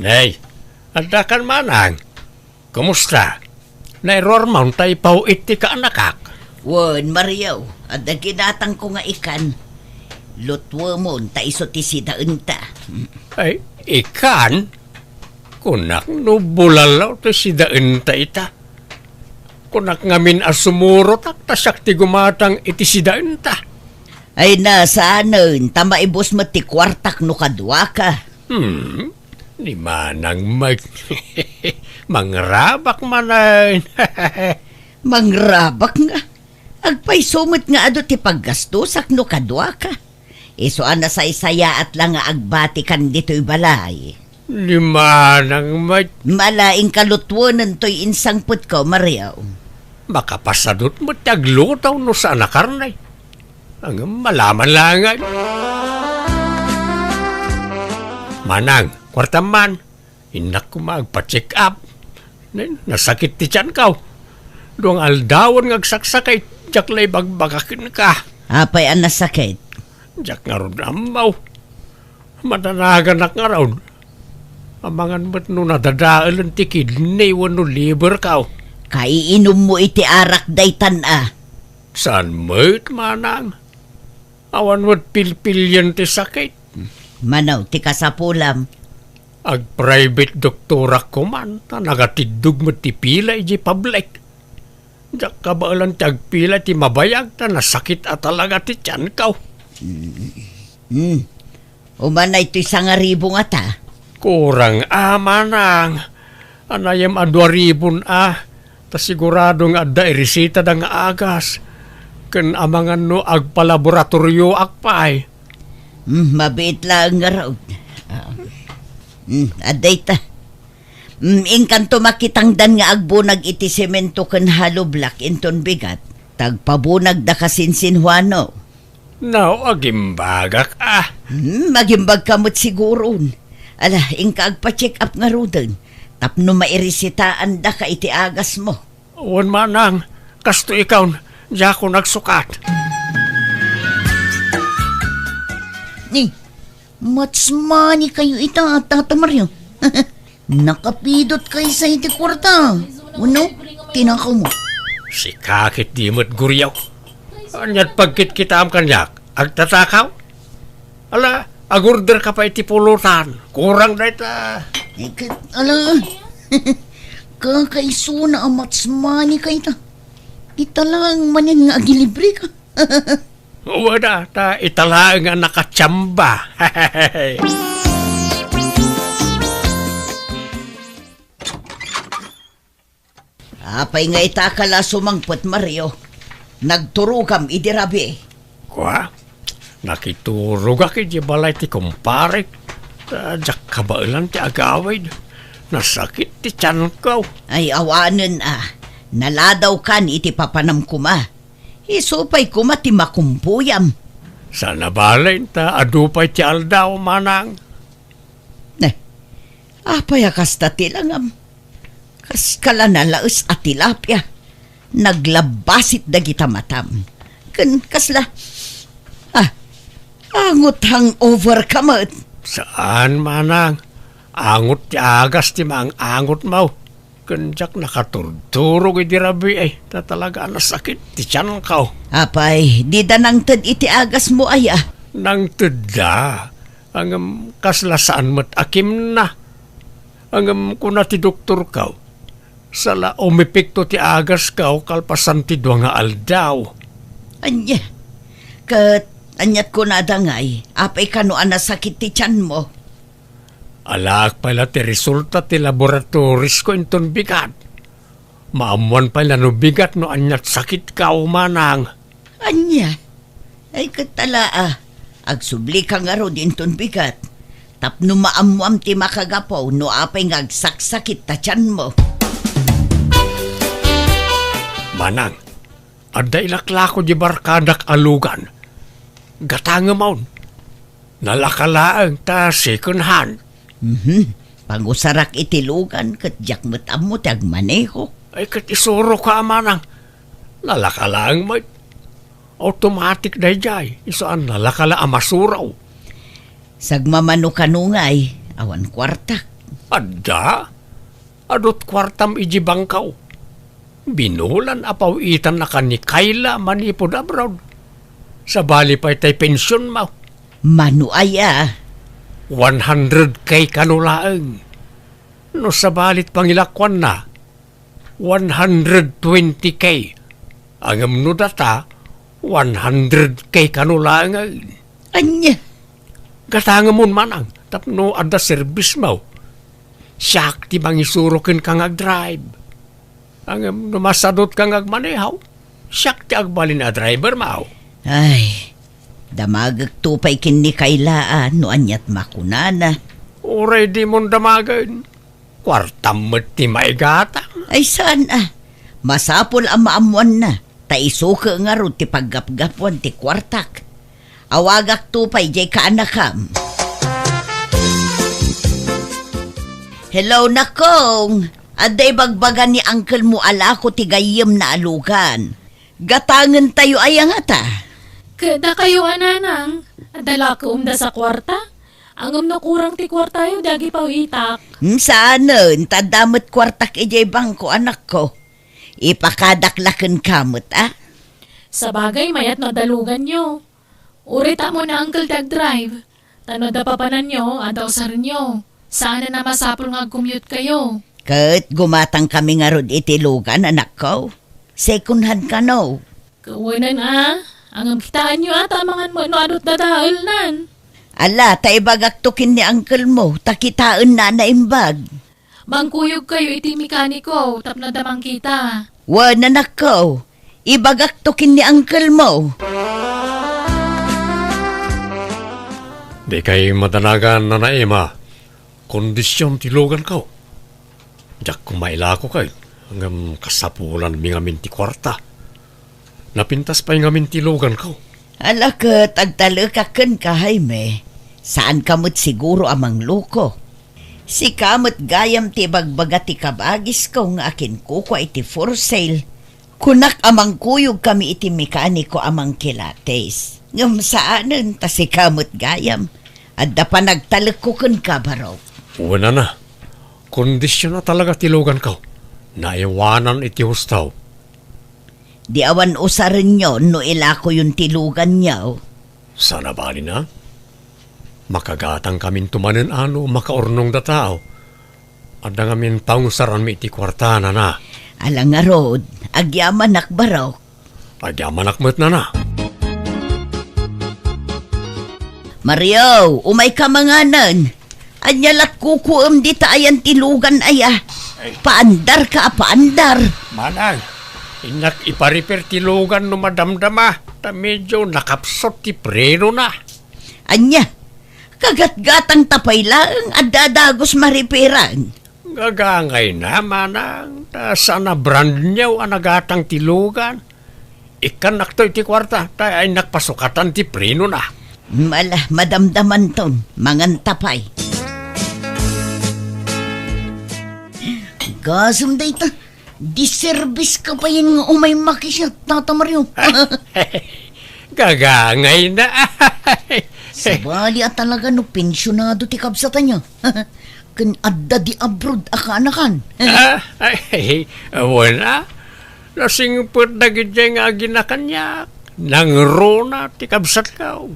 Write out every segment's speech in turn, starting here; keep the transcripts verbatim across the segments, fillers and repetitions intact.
Hey, addakan manang. Kumusta? Nairuar man ta ipaw-it ti kaanakak. Wen, Mario, adda ginatangko nga ikan. Lutwemon ta isu ti sidaenta. Ay, ikan? Kunak no bulalaw ti sidaenta ita. Kunak ngamin a sumurotak ta siak ti gumatang iti sidaenta. Ay, na, saanen, ta maibus met ti kuartak no kaduaka. Hmm, ni Manang Mike. Mangrabak manen. Mangrabak nga. Agpayso met nga adu ti paggastosak no kaduaka. Isu a nasaysayaat la nga agbatikan ditoy balay. Ni Manang Mike. Mala, inka lutwenen toy insangpetko, Mario. Makapasadut met ti agluto no saan a karne. Ngem malaman la ngay. Manang, kuartam man. Innak koma agpa-check up. Nen, nasakit ti tianko. Dua nga aldawen nga agsaksakit, diak la ibagbagak kenka. Apay a nasakit? Diak ngarud ammo. Madanaganak ngarud. Amangan met no nadadaelen ti kidney wenno liverko. Kaiinummo iti arak daytan a. Saan met, manang? Awan met pilpilian ti sakit. Mano ti kasapulam? Ag-private doktorak koman, ta nagatiddog met ti pila idiay public. Diak kabaelan ti agpila iti mabayag, ta nasakit a talaga ti tianko. Hmm. Umanay toy sangaribu ngata? Kurang a, manang. Anayem a dua ribun a. Ta sigurado nga adda iresitada nga agas. Ken amangan no agpalaboratorioak pay. Hmm, mabiit laeng ngarud. Ah. Hmm, adda ita. Hmm, inkanto makitangdan nga agbunag iti semento ken hollow block inton bigat. Ta agpabunagda kasinsinhuano. No, agimbagak a. Hmm, agimbagka met siguron. Ala, inka agpa-check up ngaruden. Tapno mairesitaandaka iti agasmo. Wen manang, kastoy ikaw, diakon agsukat. Ni, much money kayo ita, Tata Mario. Nakapidot kaysa iti kuarta. Wenno, tinakaw mo. Sika ket di met guriaw. Aniat pagkitkitaam kaniak? Agtatakaw? Ala, agorder ka pay iti pulutan. Kurang dayta. Iket, ala. Kakaisuna a much money kayta. Ita laeng manen nga agilibre ka. Wada, ta ita laeng a nakachamba. Apay nga ita ka la sumangpet, Mario? Nagturogam idi rabii. Kua? Nakiturogak idi balay ti kumparek. Ta diak kabaelan ti agawid. Nasakit ti tianko. Ay, awanen a. Naladawkan iti papanam koma. Isu pay koma ti makumpuyam. Saan a bale ta adu pay ti aldaw, manang. Ne, apay a kasta ti langam? Kas kala nalaes a tilapia. Naglabbasit dagita matam. Ken kasla, ah, angot hangover ka met. Saan, manang. Angot ti agas ti maang-angotmo. Ken diak nakaturturog idi rabii, ta talaga a nasakit ti tianko. Apay, dida nangted iti agasmo aya? Nangtedda. Ngem kasla saan met a kimna. Ngem kuna ti doktorko, sala umepekto ti agasko kalpasan ti dua nga aldaw. Ania? Ket aniat kunada ngay? Apay kano a nasakit ti tianmo? Alaak pay la ti resulta ti laboratorisko inton bigat. Maammoan pay la no bigat no aniat sakitko, manang. Ania? Ay, ket ala a. Agsublika ngarud inton bigat. Tapno maammoam ti makagapu no apay nga agsaksakit ta tianmo. Manang, adda ilaklako di barkadak a lugan. Gatangemon. Nalaka laeng ta second hand. Mhm. Pangusarak iti lugan ket diak met ammo ti agmaneho. Ay, ket isuroka a manang. Nalaka laeng met. Automatic daydiay. Isu a nalaka la a masuro. Sagmamano kano ngay, awan kuartak. Adda? Adut kuartam iji bangko. Binulan a paw-itannakan ni Kayla manipud abroad. Sabali pay tay pensionmo. Mano aya? One hundred K kano laeng. No sabalit pangilakuanna, one hundred twenty K. Ngem no data, one hundred K kano laeng. Ania? Gatangemon manang tapno adda serbismo. Siak ti mangisuro kenka nga agdrive. Ngem no masadutka nga agmaneho, siak ti agbalin a drivermo. Ay, damagekto pay ken ni Kayla a no aniat makunana. Uray dimon damagen. Kuartam met ti maigatang. Ay, saan a. Masapul a maammoanna, ta isuke ngarud ti paggapgapuan ti kuartak. Awagakto pay diay kaanakam. Hello, Nakong. Adda ibagbaga ni uncle mo a lako ti gayyemna a lugan. Gatangentayo aya ngata? Ket dakayo a nanang, adda la ket umdas a kuarta? Ngem no kurang ti kuartayo, di agipaw-itak. Hmm, saanen, ta adda met kuartak idiay bangko, anakko. Ipakadak la kenka met, a? Sabagay, mayat no adda luganyo. Uray ta ammo ni uncle ti agdrive. Ta no adda papananyo, adda usarenyo. Saanen a masapul nga agcommute kayo. Ket gumatang kami ngarud iti lugan, anakko. Second hand kano. Kawanan a, ngem kitaenyo a, ta amangan met no adut dadaelnan. Ala, ta ibagakto ken ni uncle mo, ta kitaenna a naimbag. Mangkuyog kayo iti mekaniko tapno adda mangkita. Wen, anakko, ibagakto ken ni uncle mo. Dikay madanagan, Nana Emma. Kondision ti luganko. Diak koma ilako ket, ngem kasapulanmi ngamin ti kuarta. Napintas pay ngamin ti luganko. Ala ket agtalekak kenka, Jaime. Saanka met siguro a mangloko. Sika met gayam ti ibagbaga ti kabagisko nga akinkukua iti for sale. Kunak a mangkuyog kami iti mekaniko a mangkilates. Ngem saanen ta sika met gayam. Adda panagtalekko kenka, Barok. Wen, Nana. Kondision a talaga ti luganko. Naiwanan iti husto. Di awan usarenyo no ilakoyon ti luganyo. Saan a bali, Nana. Makagatangkaminto manen a no makaurnongda tao. Adda ngamin pangusaranmi iti kuarta, Nana. Ala ngarud, agyamanak, Barok. Agyamanak met, Nana. Mario, umayka manganen. Ania la kukuem dita ayan ti lugan aya? Ay. Paandarka a paandar. Manang, innak ipa-repair ti lugan no madamdama, ta medio nakapsut ti prenona. Ania? Kagatgatangta pay laeng, adda a dagus maripiran. Gagangayna, manang, ta saan a brand new a nagatang ti lugan. Ikkannakto iti kuarta, ta innak pasukatan ti prenona. Ala, madamdamanton, manganta pay. Gasem dayta, diserbiska pay nga umay makisiat, Tata Mario. Gagangayna. Sabali a talaga no pensionado ti kabsat aya. Ken adda di abroad a kaanakan. Ah, ay, wen a. Nasingpet dagidiay nga agina kaniak. Nangruna ti kabsatko.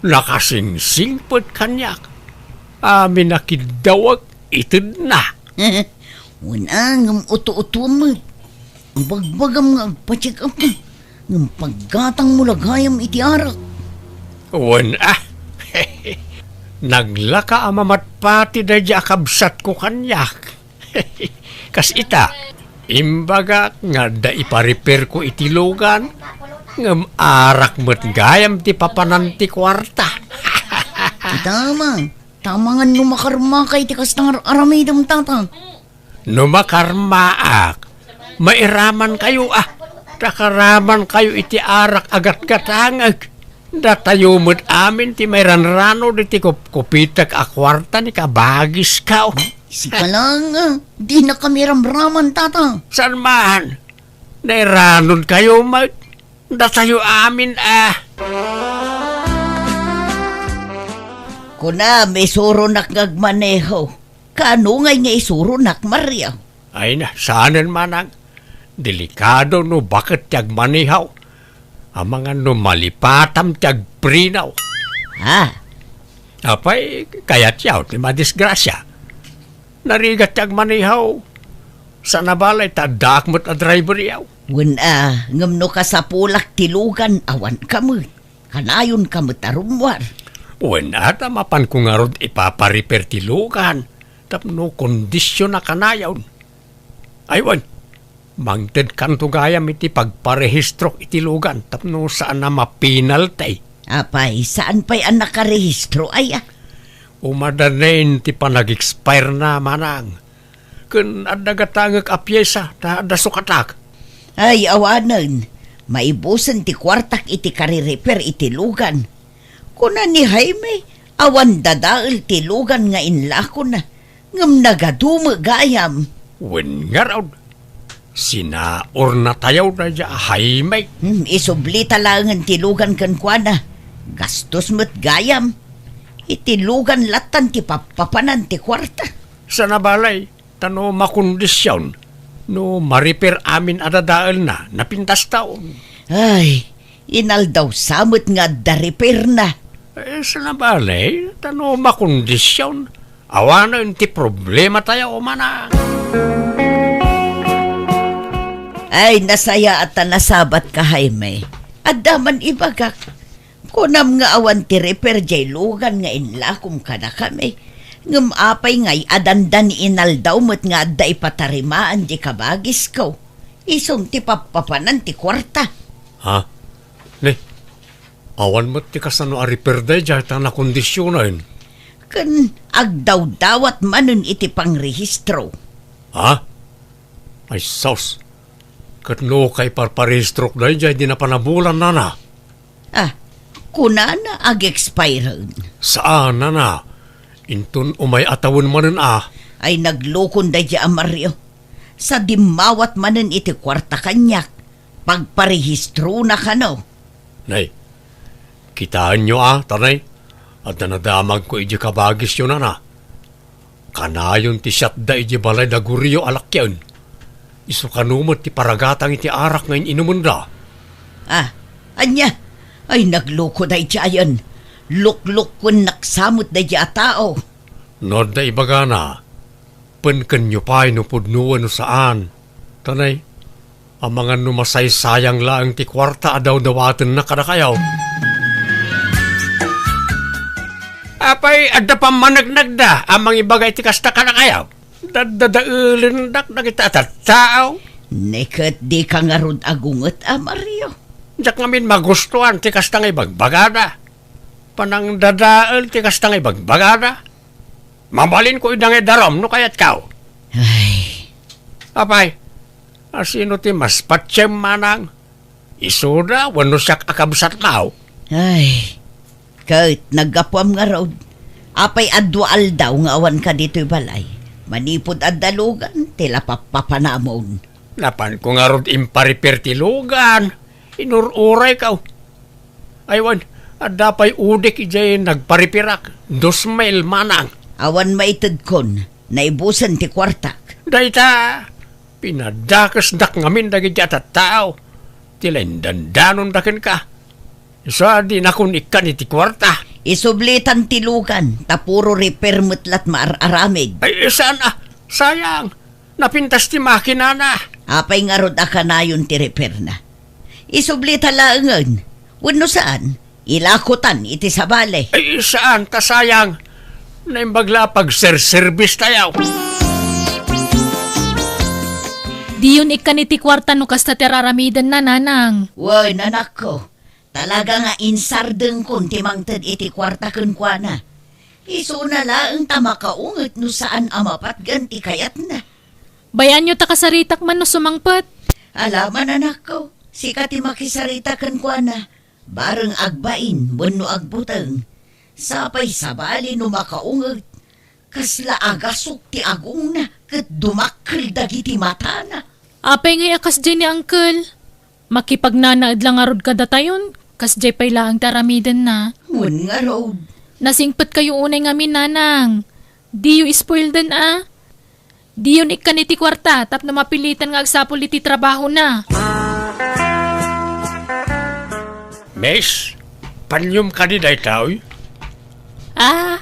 Nakasingsingpet kaniak. Amin a kiddawek, itedna. Wen a, ngem uto-utom met. Ibagbagam nga agpa-check up ka, ngem paggatangmo la gayam iti arak. Wen a. Naglaka a mamatpati daydiay a kabsatko kaniak. Kas ita, imbagak nga adda ipa-repairko iti lugan, ngem arak met gayam ti papanan ti kuarta. Tama, tamangan no makarmaka iti kasta nga ar-aramidem, Tata. No makarmaak, mairamankayo a, ta karamankayo iti arak a gatgatangek. Datayo met amin ti mairanrano diti kupkupitek a kuarta ni kabagisko. Sika lang, ah, dinakami ramraman, Tata. Saan man, nairanonkayo met. Datayo amin a. Kunam, isuronak nga agmaneho. Kaano ngay nga isuronak, Mario? Ay na, saanen, manang. Delikado no baket ti agmanihaw. Amangan no malipatam ti agprinaw. Ha? Apay, kayatyaw ti madisgrasya. Narigat ti agmanihaw. Saan a balay ta addaak met a driveryaw. Wen a, ngem no kasapulak ti lugan, awanka met. Kanayonka met a rummuar. Wen a, ta mapanko ngarud ipapariper ti lugan tapno kondisyon a kanayon. Ay wen, mangtedkanto gayam iti pagparehistrok iti lugan tapno saan a mapinalti. Apay, saan pay a nakarehistro, aya? Umadanen ti panag-expire na, manang. Ken adda gatangek a piesa ta adda sukatak. Ay, awanen. Maibusen ti kuartak iti karireper iti lugan. Kuna ni Jaime, awan dadael ti lugan nga inlakona, ngem nagadu met gayam. Wen ngarud, sinaurnatayo daydiay a Jaime. Hmm, isublita laengen ti lugan kenkuana. Gastos met gayam. Iti lugan lattan ti pappapanan ti kuarta. Saan a balay, ta no makondisyon, no mariper amin a dadaelna, napintastaon. Ay, inaldaw sa met nga adda repairna. Eh, saan a balay, ta no makondisyon, awanen ti problematayo, manang. Ay, nasayaat ta nasabatka, Jaime. Adda man ibagak. Kunam nga awan ti repair diay lugan nga inlakom kadakami. Ngem apay ngay a dandani inaldaw met nga adda ipatarimaan diay kabagisko? Isun ti pappapanan ti kuarta. Ha? Ne, awan met ti kasano a repair daydiay ta nakondisionen. Ken agdawdawat manen iti pangrehistro. Ha? Ay sus! Ket no kaiparparehistrok daydiay di napanabulan, nana? Ah, kunana ag-expire. Saan, nana. Inton umay a tawen manen a. Ay naglukon daydiay a Mario. Sa dimmawat manen iti kuarta kaniak, pagparehistrona kano. Nay, kitaenyo a, tanay, adda nadamagko idiay kabagisyo, nana. Kanayon ti siatda idiay balay da Gurio a lakien. Isu kano met ti paragatang iti arak nga in-inumenda. Ah, ania? Ay, nagluko daydiayen. Luklukkuennak sa met daydiay a tao. No adda ibagana, penkenyo pay no pudno wenno saan. Tanay, amangan no masaysayang laeng ti kuarta a dawdawatenna kadakayo. Apay, adda pammanegnegda a mangibaga iti kasta kadakayo? Daddadaelendak dagiti a tattao. Ne ket dika ngarud agunget a Mario. Diak ngamin magustuan ti kasta nga ibagbagada. Panangdadael ti kasta nga ibagbagada. Mabalinko ida nga idarum no kayatko. Ay. Apay, asino ti mas patiem, manang? Isuda wenno siak a kabsatmo? Ay, ket naggapuam ngarud. Apay a dua aldaw nga awanka ditoy balay? Manipud adda lugan ti lapappapanamon. Napanko ngarud imparipir ti lugan. Inur-urayko. Ay wen, adda pay udik idiay nagparipirak. Dos mil, manang. Awan maitedkon, naibusen ti kuartak. Dayta, pinadakesdak ngamin dagiti a tattao. Ti laeng dandanonda kenka. Isu a dinakon ikkan iti kuarta. Isublitan ti lugan, ta puro repair met lat maar-aramid. Ay, saan a? Sayang. Napintas ti makinana. Apay ngarud a kanayon ti repairna? Isublita laengen. Wenno saan, ilakotan iti sabali. Ay, saan, ta sayang. Naimbag la a pagserserbistayo. Diyon ikkan iti kuarta no kasta ti ar-aramidenna, nanang. Wen, anakko. Talaga nga insardengkon ti mangted iti kuarta kenkuana. Isuna laeng ta makaunget no saan a mapatgan ti kayatna. Bayaanyo ta kasaritak man no sumangpet. Alaman, anakko, sika ti makisarita kenkuana. Bareng agbain wenno agbuteng. Sapay sabali no makaunget. Kasla agasok ti agongna ket dumakkel dagiti matana. Apay ngay a kasdiay ni Uncle? Makipagnanaed la ngarud kadatayon, kasdiay pay laeng ti aramidenna. Wen ngarud. Nasingpetkayo unay ngamin, nanang. Diyo ispoilden a. Diyo ikkan iti kuarta tapno mapilitan nga agsapul iti trabahona. Miss, panyom kadi daytoy? Ah,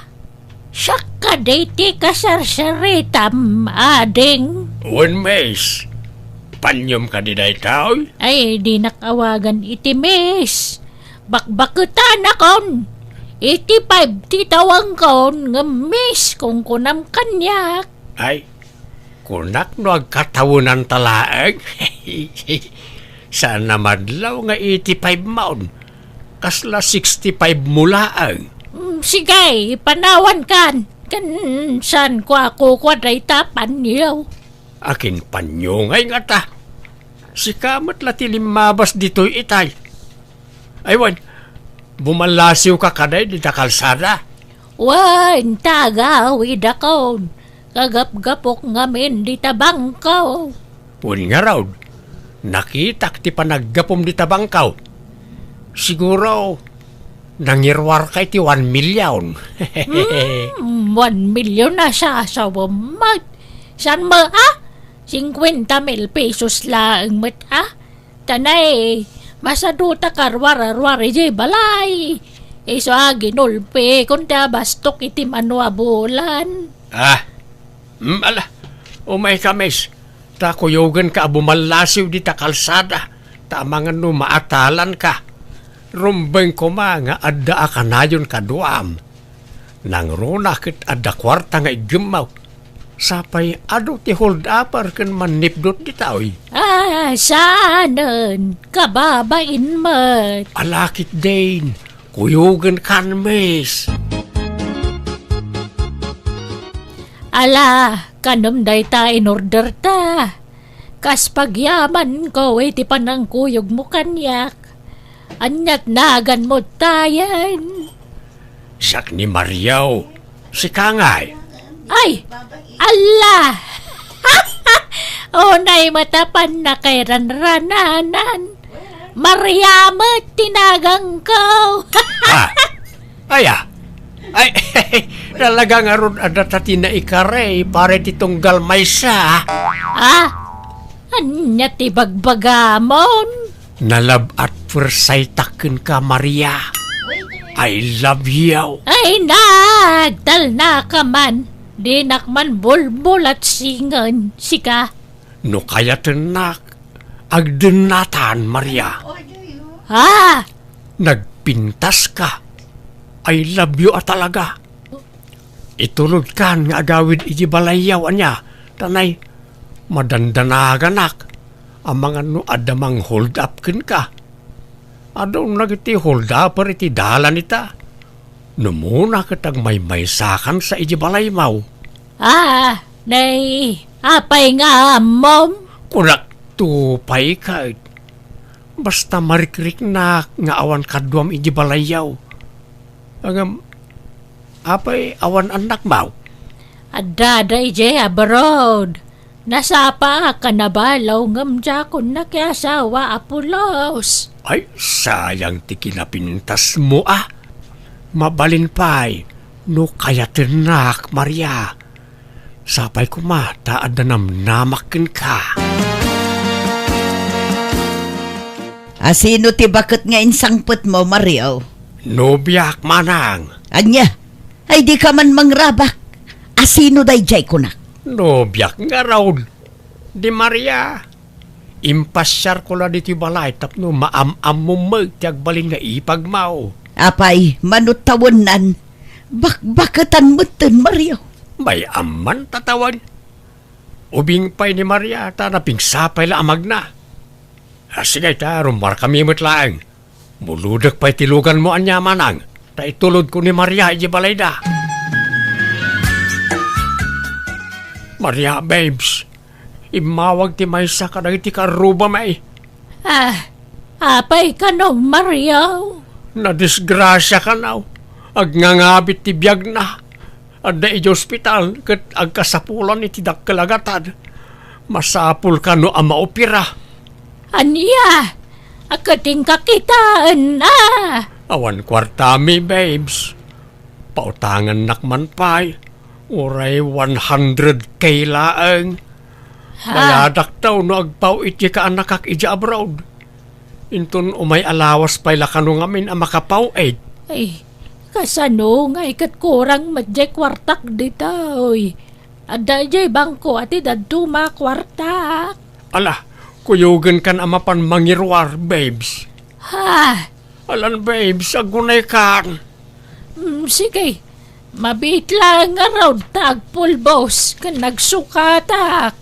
siak kadi ti kasarsaritam, ading? Wen, miss. Panyom kadi daytoy? Ay, dinak awagan iti miss. Bakbaketanakon. Iti five ti tawagkon, ngem miss, kunkunam kaniak. Ay, kunak no agkatawenanta laeng. Saan a madlaw nga eighty-five maon. Kasla sixty-five mo laeng. Mm, sige, panawankan. Ken saan ko a kukua dayta panyo? Akin panyo ngay ngata? Sika met la ti limmabas ditoy itay. Ay wen, bumallasiwka kadi dita kalsada? Wen, tagawidakon. Kagapgapok ngamin dita bangko. Wen ngarud, nakitak ti panaggapum dita bangko. Siguro, nangiruarka iti one million. Hmm, one million a sasawem met. Saan mo, ah? Singkuenta mil pesos laeng met, ah? Tanay, masadutak a ruar-ruar idiay balay. Isu a ginulpikon ti abastok iti mano a bulan. Ah, mm, ala, umayka, miss, ta kuyogenka a bumallasiw dita kalsada, ta amangan no maatalanka. Rumbeng koma nga adda a kanayon kaduam. Nangruna ket adda kuarta nga iggemmo. Sapay adu ti hold-upper ken mannipdot ditoy. Ah, saanen, kababain met. Ala ketdin, kuyogenkan, miss. Ala, kanem dayta in-orderta. Kas pagyamanko iti panangkuyogmo kaniak. Ania't naganmo tayen? Siak ni Mario. Sika ngay? Ay, alla! Unay met a pannakairanrananan. Maria met ti naganko. Ah, aya? Ay, talaga ngarud adda ta ti naikari para iti tunggal maysa. Ah? Ania ti bagbagamon? Nalab-at puersaytak kenka, Maria. I love you. Ay, nagtalnaka man. Dinak man bulbulat singen, sika. No kayatennak, agdennatan, Maria. Ah! Nagpintaska. I love you a talaga. Itulodkan nga agawid iti balayyo, ania, ta nay, madandanaganak, amangan no adda mang-hold up kenka. Adun dagiti hold upper iti dalan ita. No umuna ket agmaymaysakansa iti balaymo. Ah, nay, apay nga ammom? Kunakto pay ket, basta marikriknak nga awan kaduam iti balayyo. Ngem, apay awan annakmo? Adda daydiay abroad. Nasapaak a nabalo ngem diakon nakiasawa a pulos. Ay, sayang ti kinapintasmo a. Mabalin pay no kayatennak, Maria. Sapay koma ta adda namnamak kenka. A sino ti baket nga insangpetmo, Mario? Nobiak, manang. Ania? Ay, dika man mangrabak. A sino daydiay, kunak? Nobiak ngarud. Di Maria. Impasiarko la ditoy balay tapno maam-ammom met ti agbalin nga ipagmo. Apay, mano tawennan? Bakbaketan metten, Mario. May-amman ta tawen. Ubing pay ni Maria ta napingsapay la a magna. Ah, sige ta, rummuarkami met laeng. Mulodek pay ti luganmo ania, manang, ta itulodko ni Maria iti balayda. Maria, babes, immawag ti maysa kadagiti karrubami. Ah, apay kano, Mario? Nadisgrasia kano. Agngangabit ti biagna. Adda iti ospital ket agkasapulan iti dakkel a gatad. Masapul kano a maopera. Ania? A ket inka kitaen a? Awan kuartami, babes. Pautangannak man pay. Uray one hundred K laeng. Ha? Bayadakto no agpaw iti kaanakak idiay abroad. Inton umay a lawas pay la kano ngamin a makapaw-ed. Ay, kasano ngay ket kurang met diay kuartak ditoy? Adda idiay bangko a ti dadduma a kuartak. Ala, kuyogenkan a mapan mangiruar, babes. Ha? Alan, babes, agunaykan. Mm, sige. Mabiit laeng ngarud ta agpulbos ken nagsukatak.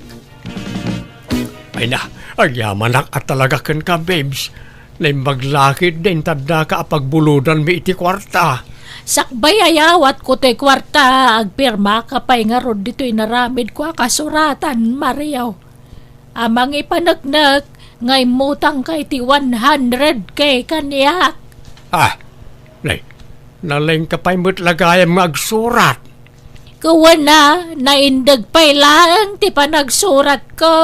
Ay na, agyamanak a talaga kenka, babes. Naimbag la ketdi inton addaka a pagbulodanmi iti kuarta. Sakbay a yawatko toy kuarta, agpirmaka pay ngarud ditoy inaramidko a kasuratan, Mario. A mangipaneknek nga immutangka iti one hundred K kaniak. Ah, nay, nalingka pay met la gayam nga agsurat. Kuana, naindeg pay laeng ti panagsuratko.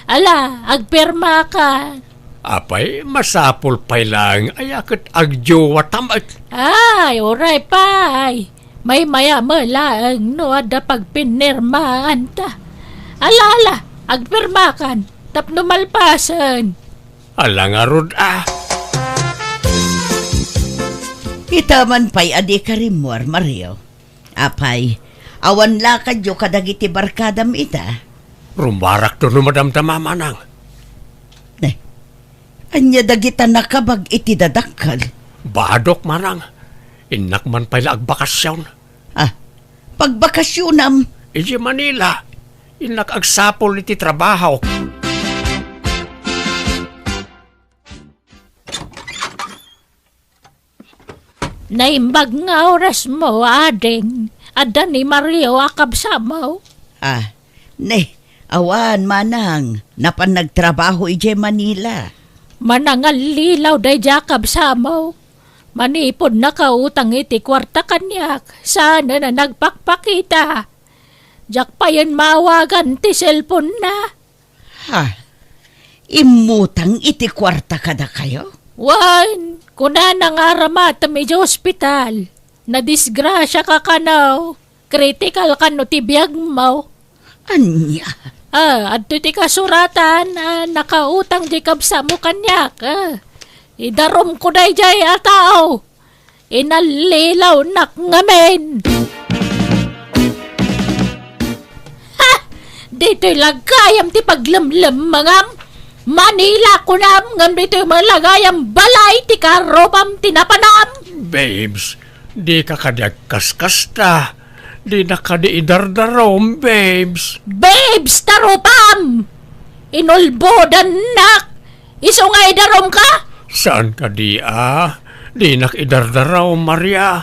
Ala, agpirmaka. Apay, masapul pay laeng aya ket agdiwata met. Ay, uray pay. Maymaya met laeng no adda pagpinirmaanta. Ala, ala, agpirmakan tapno malpasen. Ala ngarud a. Ita man pay a dika rimmuar, Mario. Apay, awan lakadyo kadagiti barkadam ita? Rummuarakto no madamdama, manang. Ne, ania dagita nakabag iti dadakkel? Badok, manang. Innak man pay la agbakasyon. Ah, pagbakasyonam? Idiay Manila. Innak agsapul iti trabaho. Naimbag nga orasmo, ading. Adda ni Mario a kabsatmo? Ah, ne, awan, manang. Napan nagtrabaho idiay Manila. Manangallilaw daydiay a kabsatmo. Manipud nakautang iti kuarta kaniak, saanen a nagpakpakita. Diak payen maawagan ti cellphone-na. Ha? Immutang iti kuarta kadakayo? Wen, kunana nga aramatem idiay ospital. Nadisgrasiaka kano. Kritikal kano ti biagmo. Ania? Ah, adtoy ti kasuratan a nakautang diay kabsatmo kaniak. Ah, idarumko daydiay a tao. Inallilawnak ngamin. Ha! Ditoy la gayam ti paglemlemmengam. Manila kunam ngem ditoy met la gayam balay ti karupam ti napanam. Babes, dika kadi agkaskasta. Dina kadi idardarum, babes. Babes, tarupam! Inulbodannak! Isu nga idarumka? Saan kadi a? Dinak idardarum, Maria.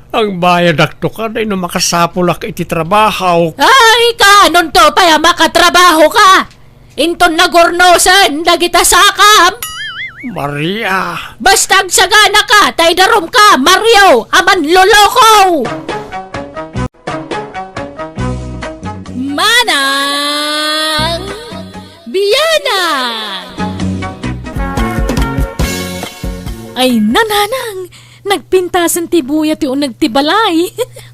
Agbayadakto kadi no makasapulak iti trabaho. Ay, kaanonto pay a makatrabahoka? Inton nagurnosen dagita sakam? Maria. Basta agsaganaka, ta idarumka, Mario, a manloloko! Manang Bianang! Ay, nanang! Nagpintasen ti buya ti uneg ti balay.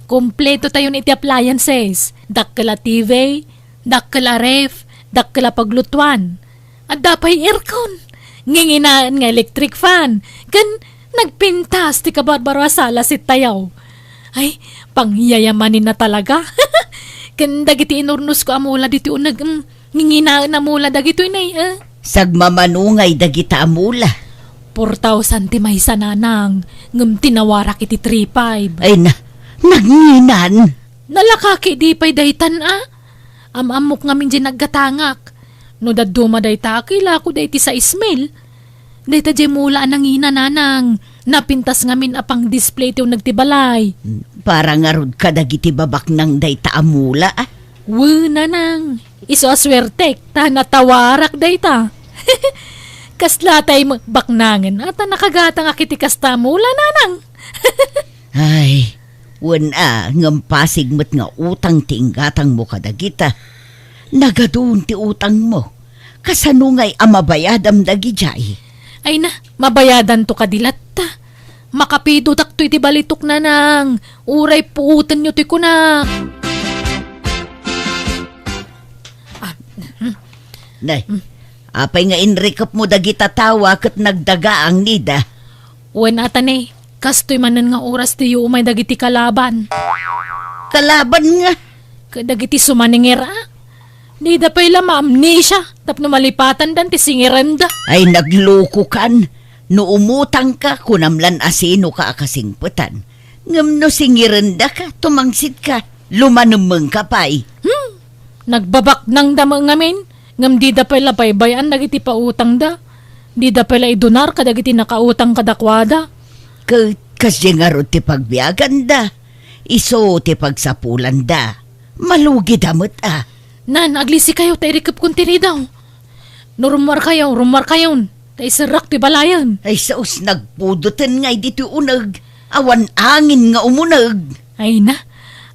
Kompleto tayon iti appliances. Dakkel a T V, dakkel a ref, dakkel a paglutuan. Adda pay aircon. Nginginaen nga electric fan. Ken nagpintas ti kabarbaro a sala set tayo. Ay, pangyayamanen na talaga. Ken dagiti inurnosko a mula ditoy uneg, mm, nginginaen a mula dagitoy nay, eh. Sagmamanungay dagita a mula. Four thousand ti maysa, nanang, ngem tinawarak iti three five. Ay na, nagnginan. Nalakaki di pay daytan a? Am-ammok ngamin diay naggatangak. No dadduma dayta, akilako dayta sais mil. Dayta diay mula a nangina, nanang. Napintas ngamin a pang-display ti uneg ti balay. Para ngarud kadagiti babaknang dayta a mula, a? Wen, nanang. Isu a suertek, ta natawarak dayta. Kasla tay m-, baknangen, a ta nakagatangak iti kasta a mula, nanang. Ay, wen a, ngem pasig met nga utang ti inggatangmo kadagita. Nagadun ti utangmo. Kasano ngay a mabayadam dagidiay? Ay na, mabayadanto kadi latta. Makapidotakto iti balitok, nanang. Uray puotenyo ti kunak. Nay, apay nga inrikepmo dagita tawa ket nagdagaang, Nida? Wen, ata ne, kastoy manen nga oras diyo umay dagiti kalaban. Kalaban nga? Kadagiti sumaningir, a? Dida pay la maamnesia tapno malipatandan ti singirenda. Ay, naglukokan. No umutangka, kunam lan a sinoka a kasingpetan. Ngem no singirendaka, tumangsitka, lumanemmengka pay. Hmm. Nagbabaknangda met ngamin, ngem dida pay la baybay-an dagiti pautangda. Dida pay la idunar kadagiti nakautang kadakuada. Ket kasdiay ngarud ti pagbiaganda. Isu ti pagsapulanda. Malugida met a. Nan, aglisikayo ta irikepkon ti ridaw. No rummuarkayo, rummuarkayon, ta iserrak ti balayen. Ay, sus, nagpudoten ngay ditoy uneg. Awan angin nga umuneg. Ay na,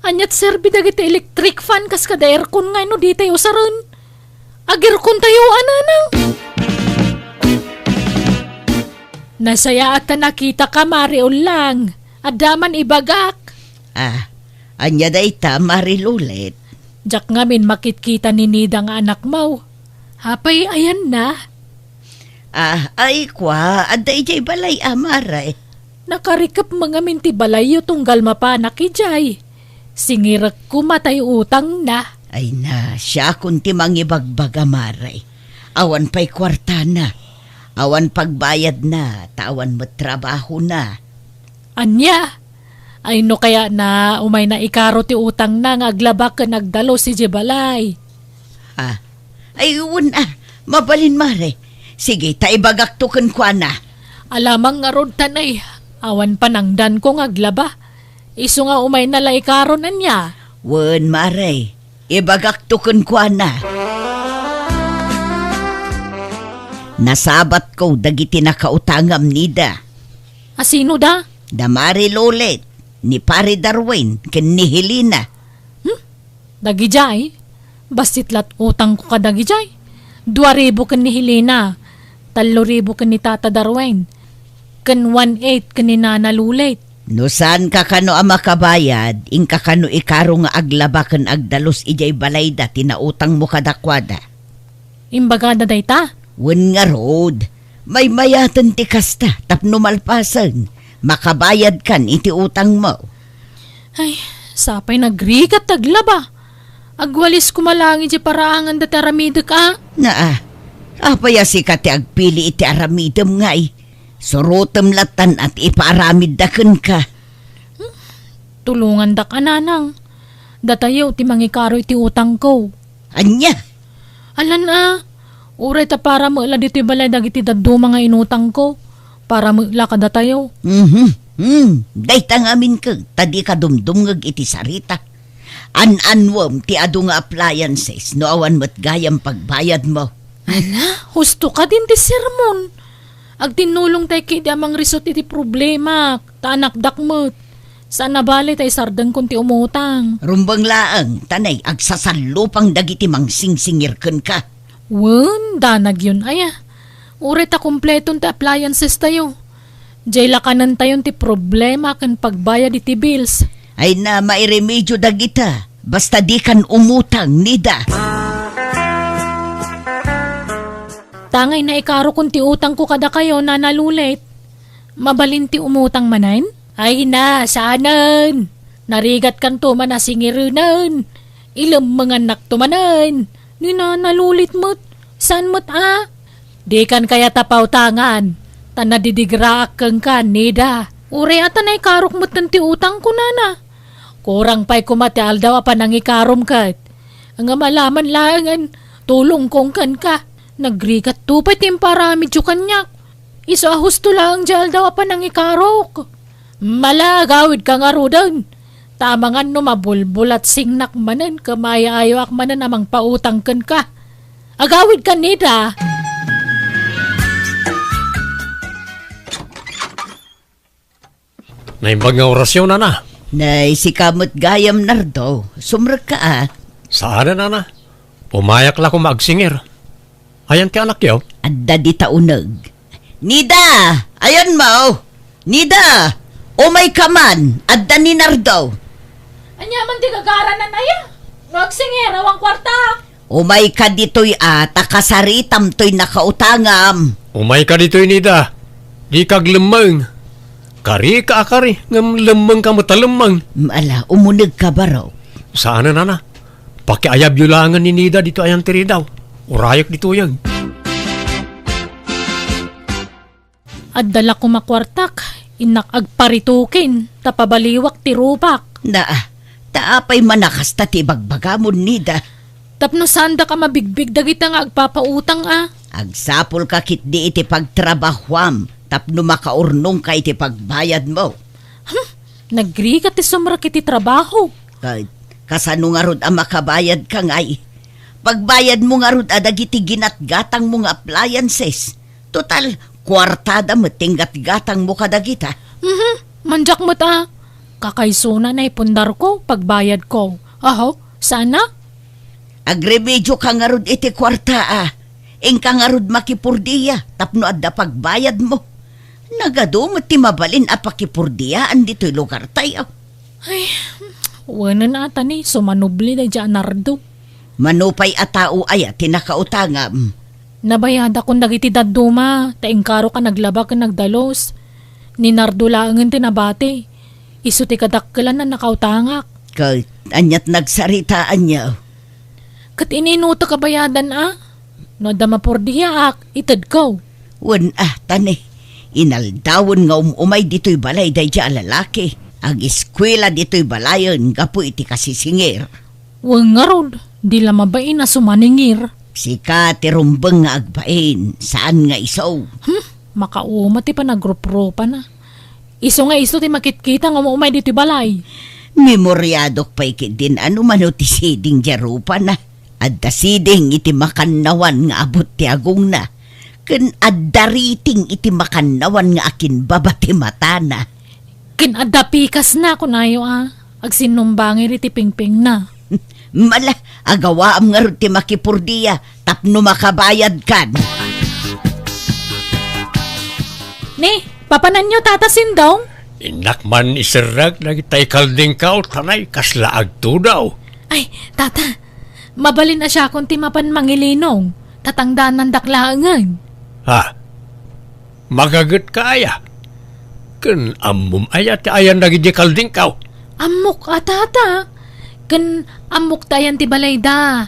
aniat serbi dagiti electric fan kas kada aircon ngay no ditay usaren? Agirkon tayo, a nanang. Nasayaat ta nakitaka, Mari Ullang. Adda man ibagak. Ah, ania dayta, Mari Lulet? Diak ngamin makitkita ni Nida nga anakmo. Apay, ayanna? Ah, ay, kua, adda idiay balay, a, Mare. Nakarikep met ngamin ti balayyo tunggal mapanak idiay. Singirek koma tay utangna. Ay na, siakon ti mangibagbaga, Mare. Awan pay kuartana. Awan pagbayadna, ta awan met trabahona. Ania? Ay, no kayatna, umayna ikaro ti utangna nga aglaba ken agdalus idiay balay. Ah. Ay, wen a. Mabalin, Mare. Sige, ta ibagakto kenkuana. Alamang ngarud, Tanay. Awan panangdanko nga aglaba. Isu nga umayna la ikaron, ania? Wen, Mare. Ibagakto kenkuana. Nasabatko dagiti nakautangam, Nida. A, sino da? Da Mari Lolet, ni Pari Darwin, ken ni Helena. Hmm? Dagidiay? Bassit la't utangko kadagidiay. Dua ribu ken ni Helena, tallo ribu ken ni Tata Darwin, ken one eight ken ni Nana Lulet. No saanka kano a makabayad, inka kano ikaro nga aglaba ken agdalus idiay balayda ti nautangmo kadakuada. Imbagada dayta? Wen ngarud, maymayaten ti kasta tapno malpasen, makabayadkan iti utangmo. Ay, sapay nagrigat ti aglaba. Agwalis koma laeng idiay paraangan dati aramidek a. Naa, apay a sika ti agpili iti aramidem ngay? Surotem lattan a ti ipaaramidda kenka. Hmm? Tulongandak a nanang. Datayo ti mangikaro iti utangko. Ania? Alan a, uray ta para met la ditoy balay dagiti dadduma nga inutangko. Para met la kadatayo. Mhm. Hmm. Dayta ngamin ket ta dika dumdumngeg iti sarita. An-annuem ti adu nga appliances no awan met gayam pagbayadmo. Ala, husto kadin ti sermon. Agtinnulongtay ketdi a mangrisut iti problemak, ta anakdak met. Saan a bale ta isardengkon ti umutang. Rumbeng laeng, Tanay, agsasallupang dagiti mangsingsingir kenka. Wen, danagyon aya. Uray ta kompleton ti appliances tayo. Diay lakanentayon ti problema ken pagbayad iti bills. Ay na, mairemedio dagita. Basta dikan umutang, Nida. Tangay naikarokon ti utangko kadakayo, Nana Lulet. Mabalin ti umutang manen? Ay na, saanen. Narigatkanto man a singirenen. Ilemmengannakto manen. Ni Nana Lulet met. Saan met a? Dikan kayat a pautangan, ta nadidigraak kenka, Nida. Uray a ta naikarok metten ti utangko, Nana. Kurang pay koma ti aldaw a panangikarom ket. Ngem alaman laengen, tulongkon kenka. Nagrigatto pay ti impaaramidyo kaniak. Isu a husto laeng ti aldaw a panangikarok. Mala, agawidka ngaruden. Ta amangan no mabulbulat singnak manen ken maayo-ayoak manen a mangpautang kenka. Agawidka, Nida. Naimbag nga orasyo, Nana. Nay, sika met gayam, Nardo. Sumrekka a. Saan a, Nana. Umayak la koma agsingir. Ayan ti anakyo? Adda dita uneg. Nida! Ayanmo! Nida! Umayka man! Adda ni Nardo! Ania man ti gagaranan aya? No agsingir, awan kuarta! Umayka ditoy a, ta kasaritam toy nakautangam. Umayka ditoy, Nida. Dika aglemmeng. Karika a kari, ngem lemmengka met a lemmeng. Ala, umunegka, barok. Saanen, ana. Pakiayabyo laengen ni Nida ditoy ayan ti ridaw. Urayek ditoyen. Adda la koma kuartak, innak agparitukin, ta pabaliwak ti rupak. Naa, ta apay man a kasta ti ibagbagamon, Nida? Tapno saandak a mabigbig dagita nga agpapautang a. Agsapulka ketdi iti pagtrabahuam tapno makaurnongka iti pagbayadmo. Hmm, nagrigat ti sumrek iti trabaho. Ka-, kasano ngarud a makabayadka ngay? Pagbayadmo ngarud a dagiti ginatgatangmo nga appliances. Total, kuartada met ti inggatgatangmo kadagita. Mhm, mandiak met a. Kakaysona naipundarko, pagbayadko. Aho, sana? Agremedioka ngarud iti kuarta a. Inka ngarud makipurdia tapno adda pagbayadmo. Nagadu met ti mabalin a pakipurdiaan ditoy lugartayo. Ay, wenen a ta ni, sumanubli daydiay a Nardo. Mano pay a tao aya ti nakautangam? Nabayadakon dagiti dadduma, ta inkarok a naglaba ken nagdalus. Ni Nardo laengen ti nabati. Isu ti kadakkelan a nakautangak. Ket aniat nagsaritaanyo? Ket ininutek a bayadan a? No adda mapurdiaak, itedko. Wen a, ta ni, inaldawen nga um-umay ditoy balay daydiay a lalaki. Agiskuela ditoy balayen gapu iti kasisingir. Wen ngarud, di la mabain a sumaningir. Sika ti rumbeng nga agbain, saan nga isu. Hmm, makauma ti panagrupropana. Isu nga isu ti makitkita nga um-umay ditoy balay. Memoriadok pay ketdin a no mano ti siding diay rupana. Adda siding iti makannawan nga abut ti agongna, ken adda riting iti makannawan nga akinbaba ti matana. Ken adda pikasna, kunayo a, agsinnumbangir iti pingpingna. Mala, agawaam ngarud ti makipurdia tapno makabayadkan. Ni, papananyo, Tata Sindong? Innak man iserrek dagita ikaldingkaw, tanay kasla agtudaw. Ay, Tata, mabalin a siakon ti mapan mangilinong, ta tangdanandak laengen. Ha? Magagetka aya? Ken ammom aya ti ayan dagiti kaldingkaw? Ammok a, Tata. Ken ammok ti ayan ti balayda.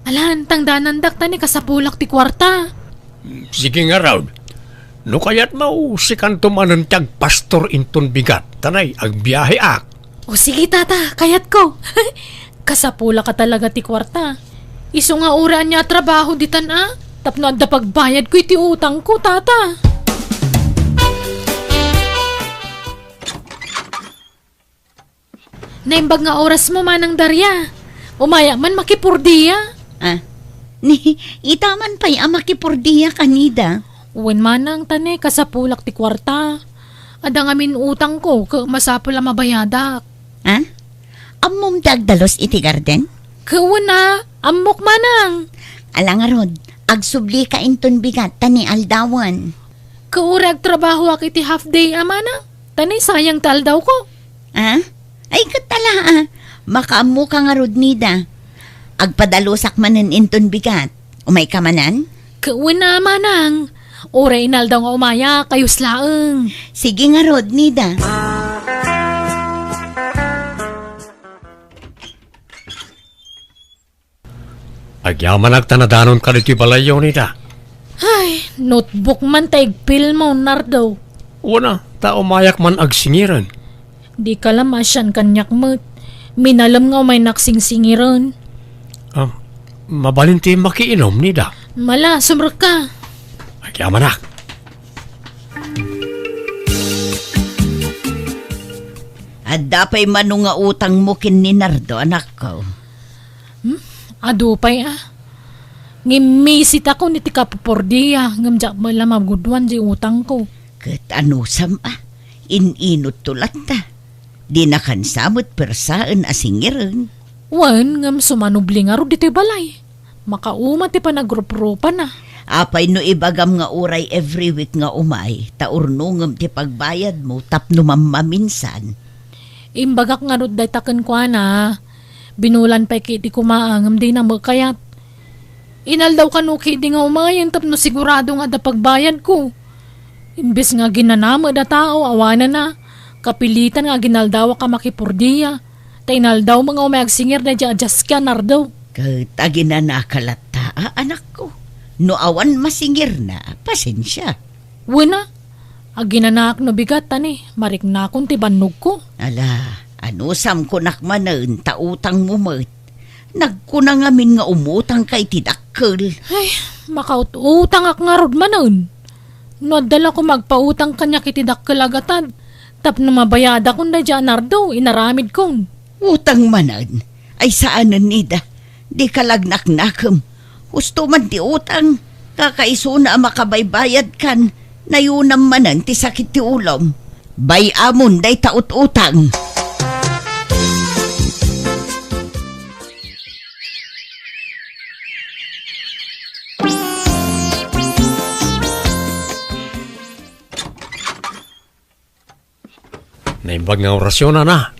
Alan, tangdanandak ta ni kasapulak ti kuarta. Sige ngarud. No kayatmo, sikanto manen ti agpastor inton bigat, tanay agbiaheak. O sige, Tata, kayatko. Kasapulak a talaga ti kuarta. Isu nga uray ania a trabaho ditan a, tapno adda pagbayadko iti utangko, Tata. Naimbag nga orasmo, Manang Daria. Umayak man makipurdia. Ah, ni, ita man pay a makipurdia, Nida. Wen, Manang, ta ni, kasapulak ti kuarta. Adda ngamin utangko, ket masapul a mabayadak. Ha? Ammom ti agdalus iti garden? Ket wen a, ammok, Manang. Ala ngarud, agsublika inton bigat ta ni aldawen. Ket uray agtrabahoak iti half day a, Manang, ta ni sayang ti aldawko. Ha? Ay, ket ala a. Makaammoka ngarud, Nida. Agpadalusak manen inton bigat. Umayka manen? Ket wen a, Manang. Uray inaldaw nga umayak, kayus laeng. Sige ngarud, Nida. Agyamanak ta nadanonka ditoy balayyo, Nida. Ay, notebook man ta igpilmo, Nardo. Wen a, ta umayak man agsingiren. Dika la maasian kaniak met. Minalem nga umaynak singsingiren. Ah, mabalin ti makiinum, Nida. Mala, sumrekka. Agyamanak. Adda pay mano nga utangmo ken ni Nardo, anakko? Hmm? Adu pay a. Ngimmisit ako iti kapupordia, ngem diak met la magudoan di utangko. Ket anusam a, in-inutto latta. Dinakansa met persaen a singiren. Wen, ngem sumanubli ngarud ditoy balay. Makauma ti panagrupropana. Apay no ibagam nga uray every week nga umay, ta urnongem ti pagbayadmo tapno mammaminsan? Imbagak ngarud dayta kenkuana. Binulan pay ketdi koma a ngem dina met kayat. Inaldaw kano ketdi nga umayen tapno sigurado nga adda pagbayadko. Imbes nga aginana met a tao, awanenna, kapilitan nga aginaldawak a makipurdia, ta inaldawmo nga umay agsingir daydiay a diaski a Nardo. Ket aginanaka latta, a, anakko. No awan masingirna, pasensia. Wen a, aginanaak no bigat, ta ni, mariknakon ti bannogko. Ala, anusam kunak manen ta utangmo met. Nagkuna ngamin nga umutangka iti dakkel. Ay, makaut-utangak ngarud manen. No adda la koma agpautang kaniak iti dakkel a gatad, tapno mabayadakon daydiay a Nardo, inaramidkon. Utang manen? Ay saanen, Nida. Dika la agnaknakem. Husto man ti utang. Kakaisuna a makabaybayadkan. Nayunam manen ti sakit ti ulom. Bay-amon dayta ut-utang. Naimbag nga orasyon, nana.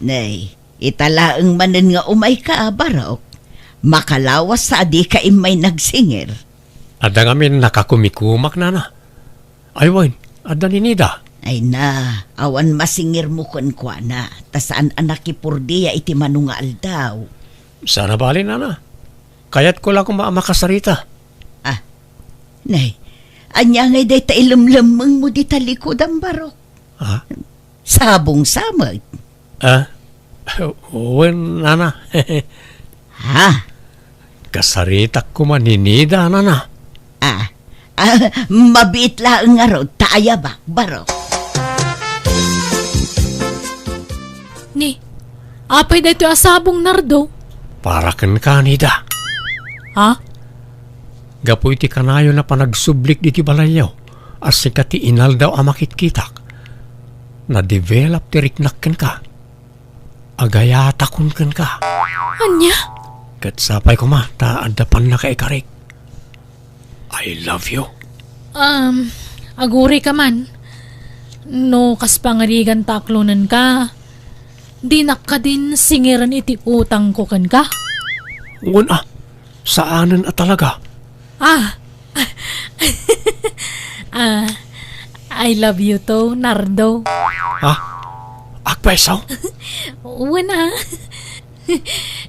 Nay, ita laeng manen nga umayka, Barok. Makalawas sa a dika immay nagsingir. Adda ngamin nakakumikumak, nana. Ay wen, adda ni Nida. Ay na, awan masingirmo kenkuana, ta saan a nakipurdia iti mano nga aldaw. Saan a bale, nana. Kayatko la koma a makasarita. Ah, nay, ania ngay dayta ilemlemmengmo dita likudan, Barok? Ha? Sabong sa met. Ah? Wen, nana. Ha? Kasaritak koma ni Nida, nana. Ah, ah, mabiit laeng ngarud ta ayabak, Barok. Ni, apay daytoy a sabong, Nardo? Para kenka, Nida. Ha? Gapu iti kanayon a panagsublik ditoy balayyo, a sika ti inaldaw a makitkitak, na-develop ti riknak kenka. Agayatakon kenka. Ania? Ket sapay koma ta adda pannakaikarik. I love you. Um, aguray ka man. No kas pangariganta aklonenka, dinak kadin singiren iti utangko kenka? Wen a, saanen a talaga. Ah. Ah, I love you to, Nardo. Ha? Agpayso? Wen a.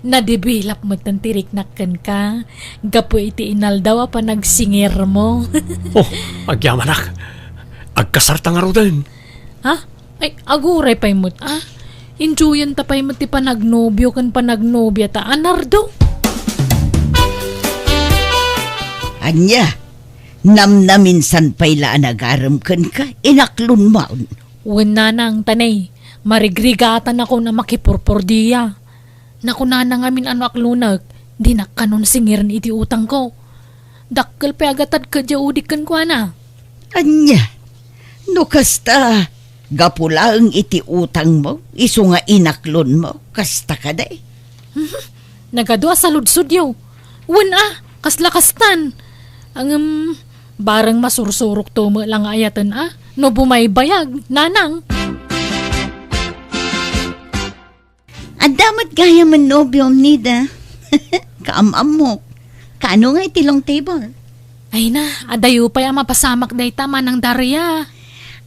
Na-develop met ti riknak kenka gapu iti inaldaw a panagsingirmo. Oh, agyamanak. Agkasarta ngaruden. Ha? Ay, aguray pay met, ah. Enjoyanta pay met ti panagnobio ken panagnobiata, a Nardo. Ania? Namnaminsan pay la a nagarem kenka, inaklonmon. Wen nanang, ta ni, marigrigatanakon a makipurpordia. Nakunana ngamin a no aklonek, dinak kanon singiren iti utangko. Dakkel pay a gatad ket diay udik kenkuana. Ania? No kasta, gapu laeng iti utangmo, isu nga inaklonmo, kasta kadi? Mhm. Nagadu a saludsodyo. Wen a, kasla kastan. Ngem, bareng masursurokto met la nga ayaten a, no bumaybayag, nanang. Adda met gayam a nobiom, Nida. Kaam-ammok. Kaano nga iti long table? Ay na, adayo pay a mapasamak dayta, Manang Daria.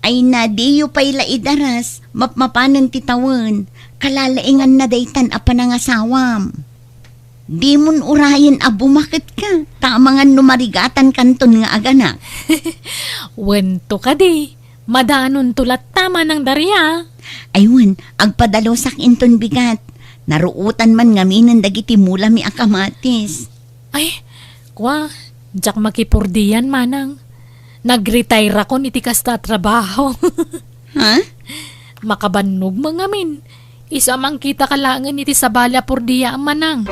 Ay na, diyo pay la idaras, mapmapanen ti tawen. Kalalainganna daytan a panangasawam. Dimon urayen a bumaket ka, ta amangan no marigatan kanton nga aganak. Wen to kadi. Madanonto latta, Manang Daria. Ay wen, agpadalusak inton bigat. Naruotan man ngaminen dagiti mulami a kamatis. Ay, kua, diak makipurdian, Manang. Nagretairakon iti kasta a trabaho. Ha? Makabannog met ngamin. Isu a mangkitaka laengen iti sabali a purdiaam, Manang.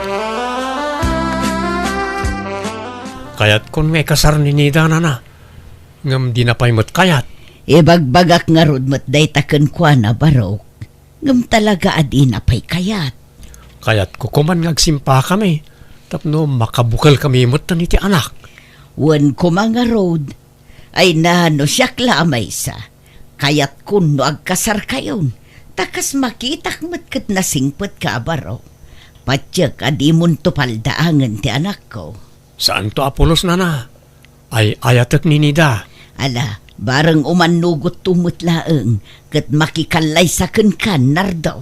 Kayatkon nga ikasar ni Nida, nana. Ngem dina pay met kayat. Ibagbagak ngarud met dayta kenkuana, Barok. Ngem talaga a dina pay kayat. Kayatko koman nga agsimpakami, tapno makabukelkami met iti anak. Wen koma ngarud, ay na, no siak la a maysa, kayatkon no agkasarkayon, ta kas makitak met ket nasingpetka a Barok. Patiek a dimonto paldaangen ti anakko. Saanto a pulos, nana. Ay-ayatek ni Nida. Ala, bareng umannugotto met laeng, ket makikallaysa kenka, Nardo.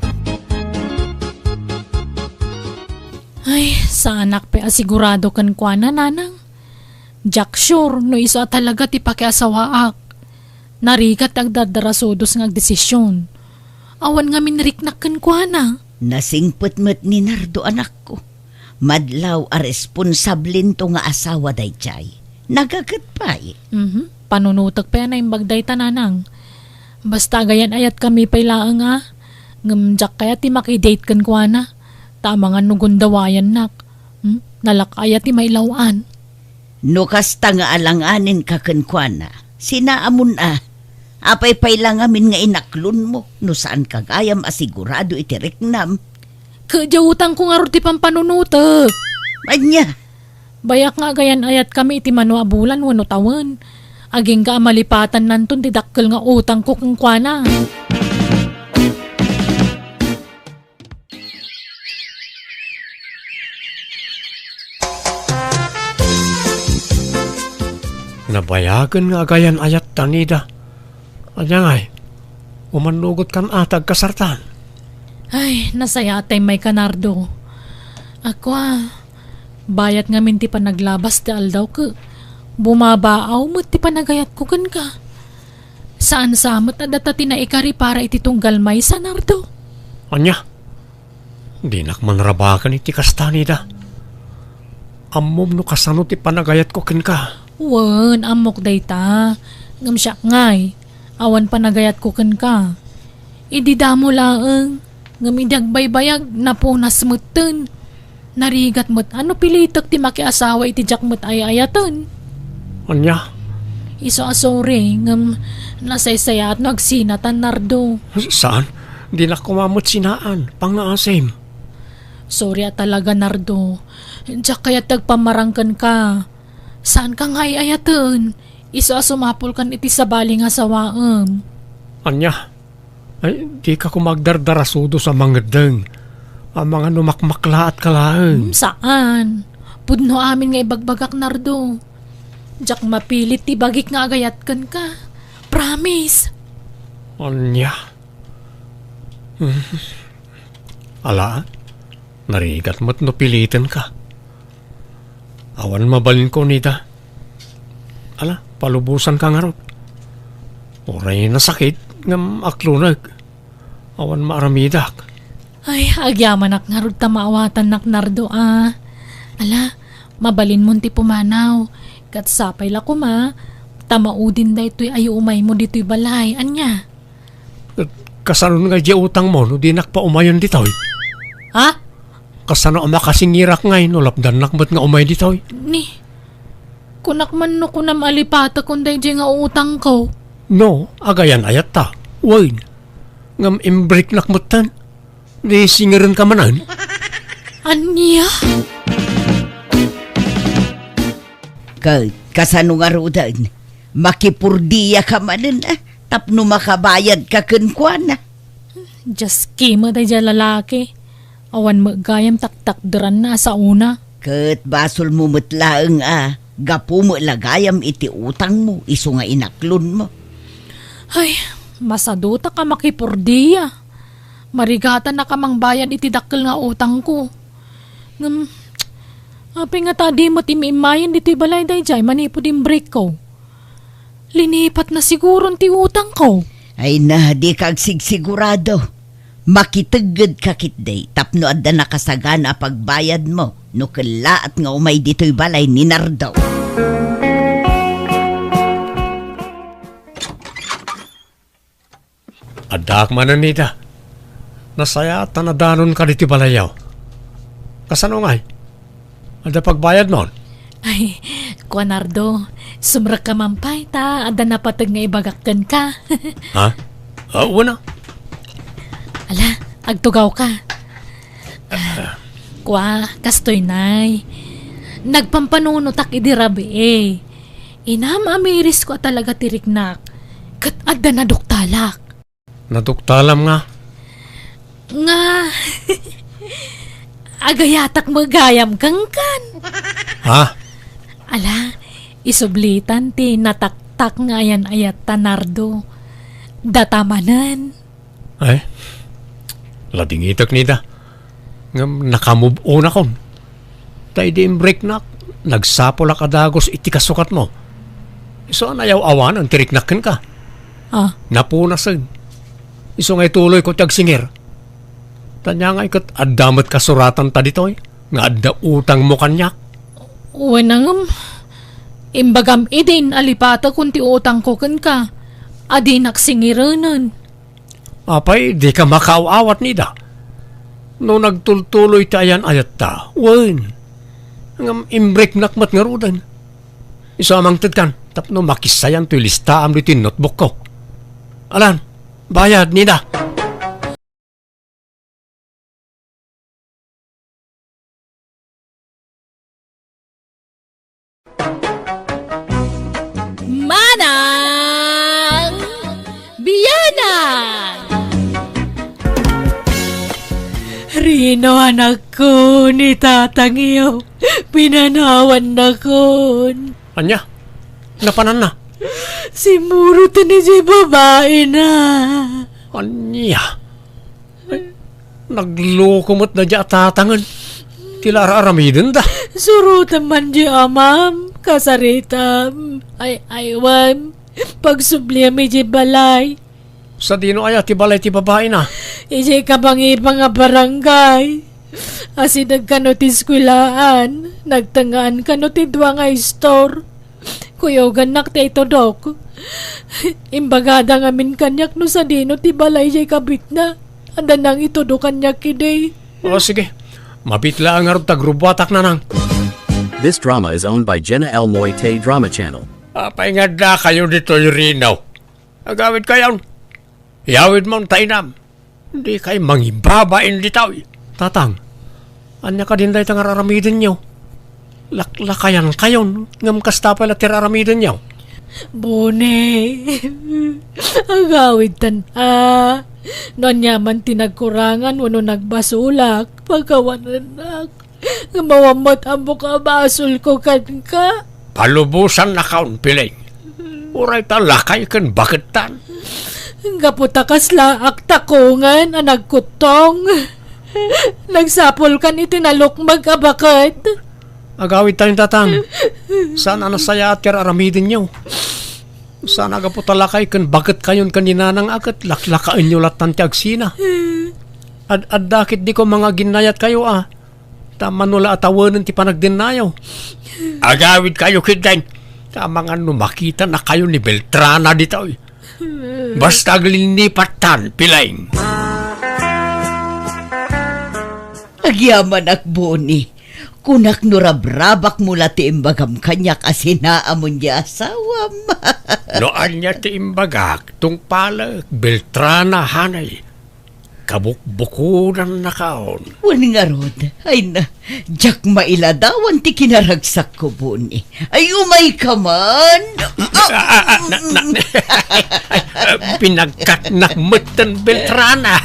Ay, saanak pay a sigurado kenkuana, nanang. Diak sure no isu a talaga ti pakiasawaak. Narigat ti agdardarasudos nga agdesisyon. Awan ngamin riknak kenkuana. Nasingpet met ni Nardo, anakko. Madlaw a responsablento nga asawa daydiay. Nagaget pay. Mhm. Panunotek pay a naimbag dayta, nanang. Basta agayan-ayatkami pay laeng a. Ngem diak kayat ti makidate kenkuana. Ta amangan no gundawayannak. Hmm? Nalak-aya ti mailaw-an. No kasta nga alanganenka kenkuana, sinaamon a. Apay pay la ngamin nga inaklonmo no saanka gayam a sigurado iti riknam? Ket diay utangko ngarud ti pampanunotek. Ania? Bayak nga agayan-ayatkami iti mano a bulan wenno tawen. Agingga a malipatannanton ti dakkel nga utangko kenkuana. Nabayagen nga agayan-ayatta, Nida. Ania ngay? Umannugotkan a ti agkasartan? Ay, nasayaat tay mayka, Nardo. Ako a, bayat ngamin ti panaglabas ti aldaw ket bumabaaw met ti panagayatko kenka. Saan sa met a data ti naikari para iti tunggal maysa, Nardo. Ania? Dinak man rabaken iti kasta, Nida. Ammom no kasano ti panagayatko kenka. Wen, ammok dayta. Ngem siak ngay, awan panagayatko kenka. Idi damo laeng, ngem idi agbaybayag, napunas metten. Narigat met a no pilitek ti makiasawa iti diak met ay-ayaten. Ania? Isu a sorry, ngem nasaysayaat no agsinatan, Nardo. Saan? Dinak koma met sinaan. Pangngaasim. Sorry a talaga, Nardo. Diak kayat ti agpammarang kenka. Saanka nga ay-ayaten. Isu a sumapulkan iti sabali nga asawaem. Ania? Ay, dika koma agdardarasudos a mangeddeng. Amangan no makmaklaatka laeng. Hmm, saan. Pudno amin nga ibagbagak, Nardo. Diak mapilit ti bagik nga agayat kenka. Promise. Ania? Hmm. Ala, narigat met no pilitenka. Awan mabalinko, Nida. Ala, palubosanka ngarud. Uray nasakit, ngem aklonek. Awan maaramidak. Ay, agyamanak ngarud ta maawatannak, Nardo, a. Ala, mabalinmon ti pumanaw. Ket sapay la koma, ta maudin daytoy a iumaymo ditoy balay. Ania? Ket kasano nga diay utangmo no dinak paumayen ditoy? Ha? Kasano a makasingirak ngay no lapdannak met nga umay ditoy? Ni, kunak man no kunam a lipatekon daydiay nga utangko. No, agayan-ayatta. Wen, ngem imbreaknak metten. Di singirenka manen? Ania? Ket kasano ngaruden? Makipurdiaka manen, a, tapno makabayadka kenkuana. Diay kima daydiay lalaki. Awan met gayam taktakderanna a saona. Ket basolmo met laeng a gapu met la gayam iti utangmo isu nga inaklonmo. Ay, masadutak a makipurdia. Marigatanak a mangbayad iti dakkel nga utangko. Ngem, apay ngata a di met immayen ditoy balay daydiay manipud imbreakko? Linipatna siguron ti utangko. Ay na, dika agsigsigurado. Makiteggedka ketdi tapno adda nakasagana a pagbayadmo no kellaat nga umay ditoy balay ni Nardo. Addaak manen, Nida. Nasayaat ta nadanonka ditoy balayyo. Kasano ngay? Adda pagbayadmon? Ay, kua, Nardo, sumrekka man pay ta adda napateg nga ibagak kenka. Ha? Ah, wen a. Ala, agtugawka. Ah, kua, kastoy, nay. Nagpampanunotak idi rabii. Inam-amirisko a talaga ti riknak, ket adda naduktalak. Naduktalam nga? Nga, agayatak met gayam kenkan. Ha? Ala, isublitan ti nataktak nga ayan-ayat ta Nardo. Data manen. Ay, ladingitek nida. Ngem nakamove on akon. Ta idi imbreaknak, nagsapulak a dagus iti kasukatmo. Isu a nayaw-awanen ti riknak kenka. Ah. Napunasen. Isu nga ituloyko ti agsingir. Ta ania ngay ket adda met kasuratanta ditoy nga adda utangmo kaniak? Wen, ngem, imbagam idin a lipatekon ti utangko kenka a dinak singirenen. Apay, dika makaaw-awat nida? No nagtultuloy ti ayan-ayatta, wen. Ngem imbreaknak met ngaruden. Isu a mangtedkan tapno makissayan toy listaam ditoy notebookko. Alan, bayad nida. Manang Bianang! Rino, anakko, ni tatangyo, pinanawannakon. Ania? Napananna? Simmuroten idiay babaina. Ania? Ay, nagloko met daydiay a tatangen ti la ar-aramidenda. Surotem man diay amam, kasaritam, ay-aywam, pagsubliam idiay balay. Sadino aya ti balay ti babaina? Idiay kabangibang a barangay. Asideg kano ti eskuelaan, nagtengngaan kano ti dua nga istor. Kuyogannak ti itudok. Imbagada ngamin kaniak no sadino ti balay diay kabitna. Adda nangitudo kaniak idi. O, sige. Mabiit laeng ngarud ta agrubuatak, nanang. This drama is owned by Jenna L Moite Drama Channel. Apay nga addakayo ditoy, Rino? Agawidkayon. Iyawidmon ta inam. Dikay mangibabain ditoy. Tatang, ania kadin dayta nga ar-aramidenyo? Laklakayankayon, ngem kasta pay la ti ar-aramidenyo? Boni, agawidtan a. No ania man ti nagkurangan wenno nagbasolak, pakawanennak. Ngem awan met ammok a basolko kenka. Palubosannakon, Piling. Uray ta lakay ken bakettan. Gapu ta kasla agtakongen a nagkuttong. Nagsapulkan iti nalukmeg a baket. Agawidtayon, tatang. Saan a nasayaat ti ar-aramidenyo. Saan a gapu ta lakay ken baketkayon ken ni nanang a ket laklakaenyo lattan ti agsina. Ad-adda ketdi koma nga aginnayatkayo a. Ta mano la a tawenen ti panagdennayo. Agawidkayo ketdin, ta amangan no makitanakayo ni Beltrana ditoy. Basta aglinnipattan, Piling. Agyamanak, Boni. Kunak no rabrabakmo la ti imbagam kaniak a sinaamon ti asawam. No ania ti imbagak, tungpalek, Beltrana, hanay. Kabukbukodannakon. Wen ngarud, ay na, diak mailadawan ti kinaragsakko, Boni. Ay, umayka man. Ah, ah, ah, na, na, pinagkatnak metten, Beltrana.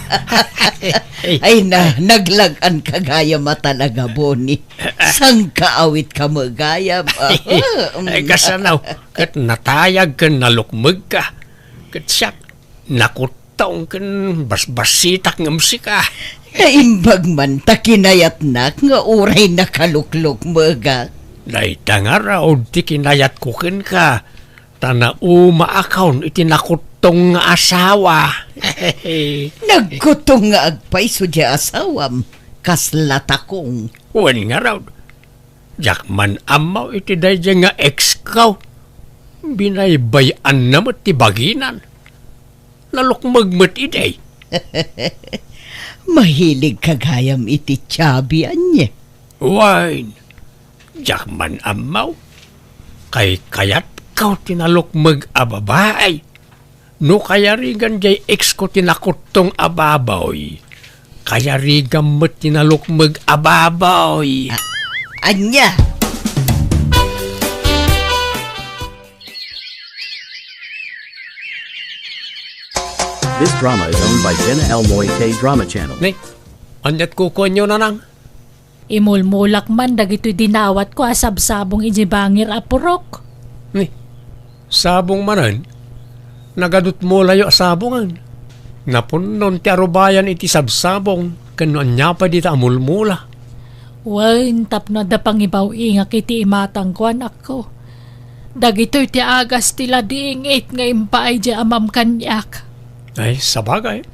Ay na, naglag-anka gayam a talaga, Boni. Sangkaawit ka met gayam. Ay, kasano, ket natayag ken nalukmegka. Ket siak, nakut- tong ken basbasitak ngem sika. Naimbag man ta kinayatnak nga uray nakaluklukmegak. Dayta ngarud ti kinayatko kenka, ta naumaakon iti nakuttong nga asawa. Nagkuttong nga agpayso ti asawam, kasla takong. Wen ngarud, diak man ammo iti daydiay nga ex ko. Binaybay-anna met ti baginan. Nalukmeg met idi. Mahilig ka gayam iti Chubby, ania? Wen, diak man ammo. Kaykayatko ti nalukmeg a babai. No kayarigan diay ex ko ti nakuttong a baboy, kayarigam met ti nalukmeg a baboy. A-, ania? This drama is owned by Jenna L Moite Drama Channel. Ni, ania't kukuenyo, nanang? Imulmulak man dagitoy dinawatko a sabsabong idiay bangir a purok. Ni, sabong manen? Nagadutmolayo a sabongen. Napunnon ti arubayan iti sabsabong ken no ania pay dita a mulmula. Wen, tapno adda pangibaw-ingak iti imatangko, anakko. Dagitoy ti agas ti ladingit nga impaay diay amam kaniak. Ay, sabagay.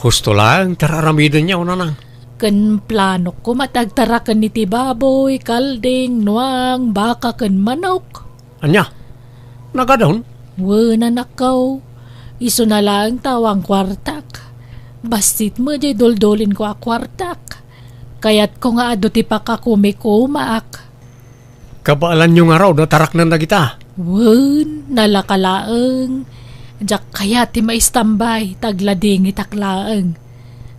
Husto laeng ti ar-aramidenyo, nanang. Ken planokko met agtaraken iti baboy, kalding, nuang, baka ken manok. Ania? Nagadun? Wen, anakko. Isuna laeng ta awan kuartak. Bassit met diay duldulinko a kuartak. Kayatko nga adu ti pakakumikumaak. Kabaelanyo ngarud a taraknen dagita? Wen, nalaka laeng. Diak kayat ti maistambay, ta agladingitak laeng.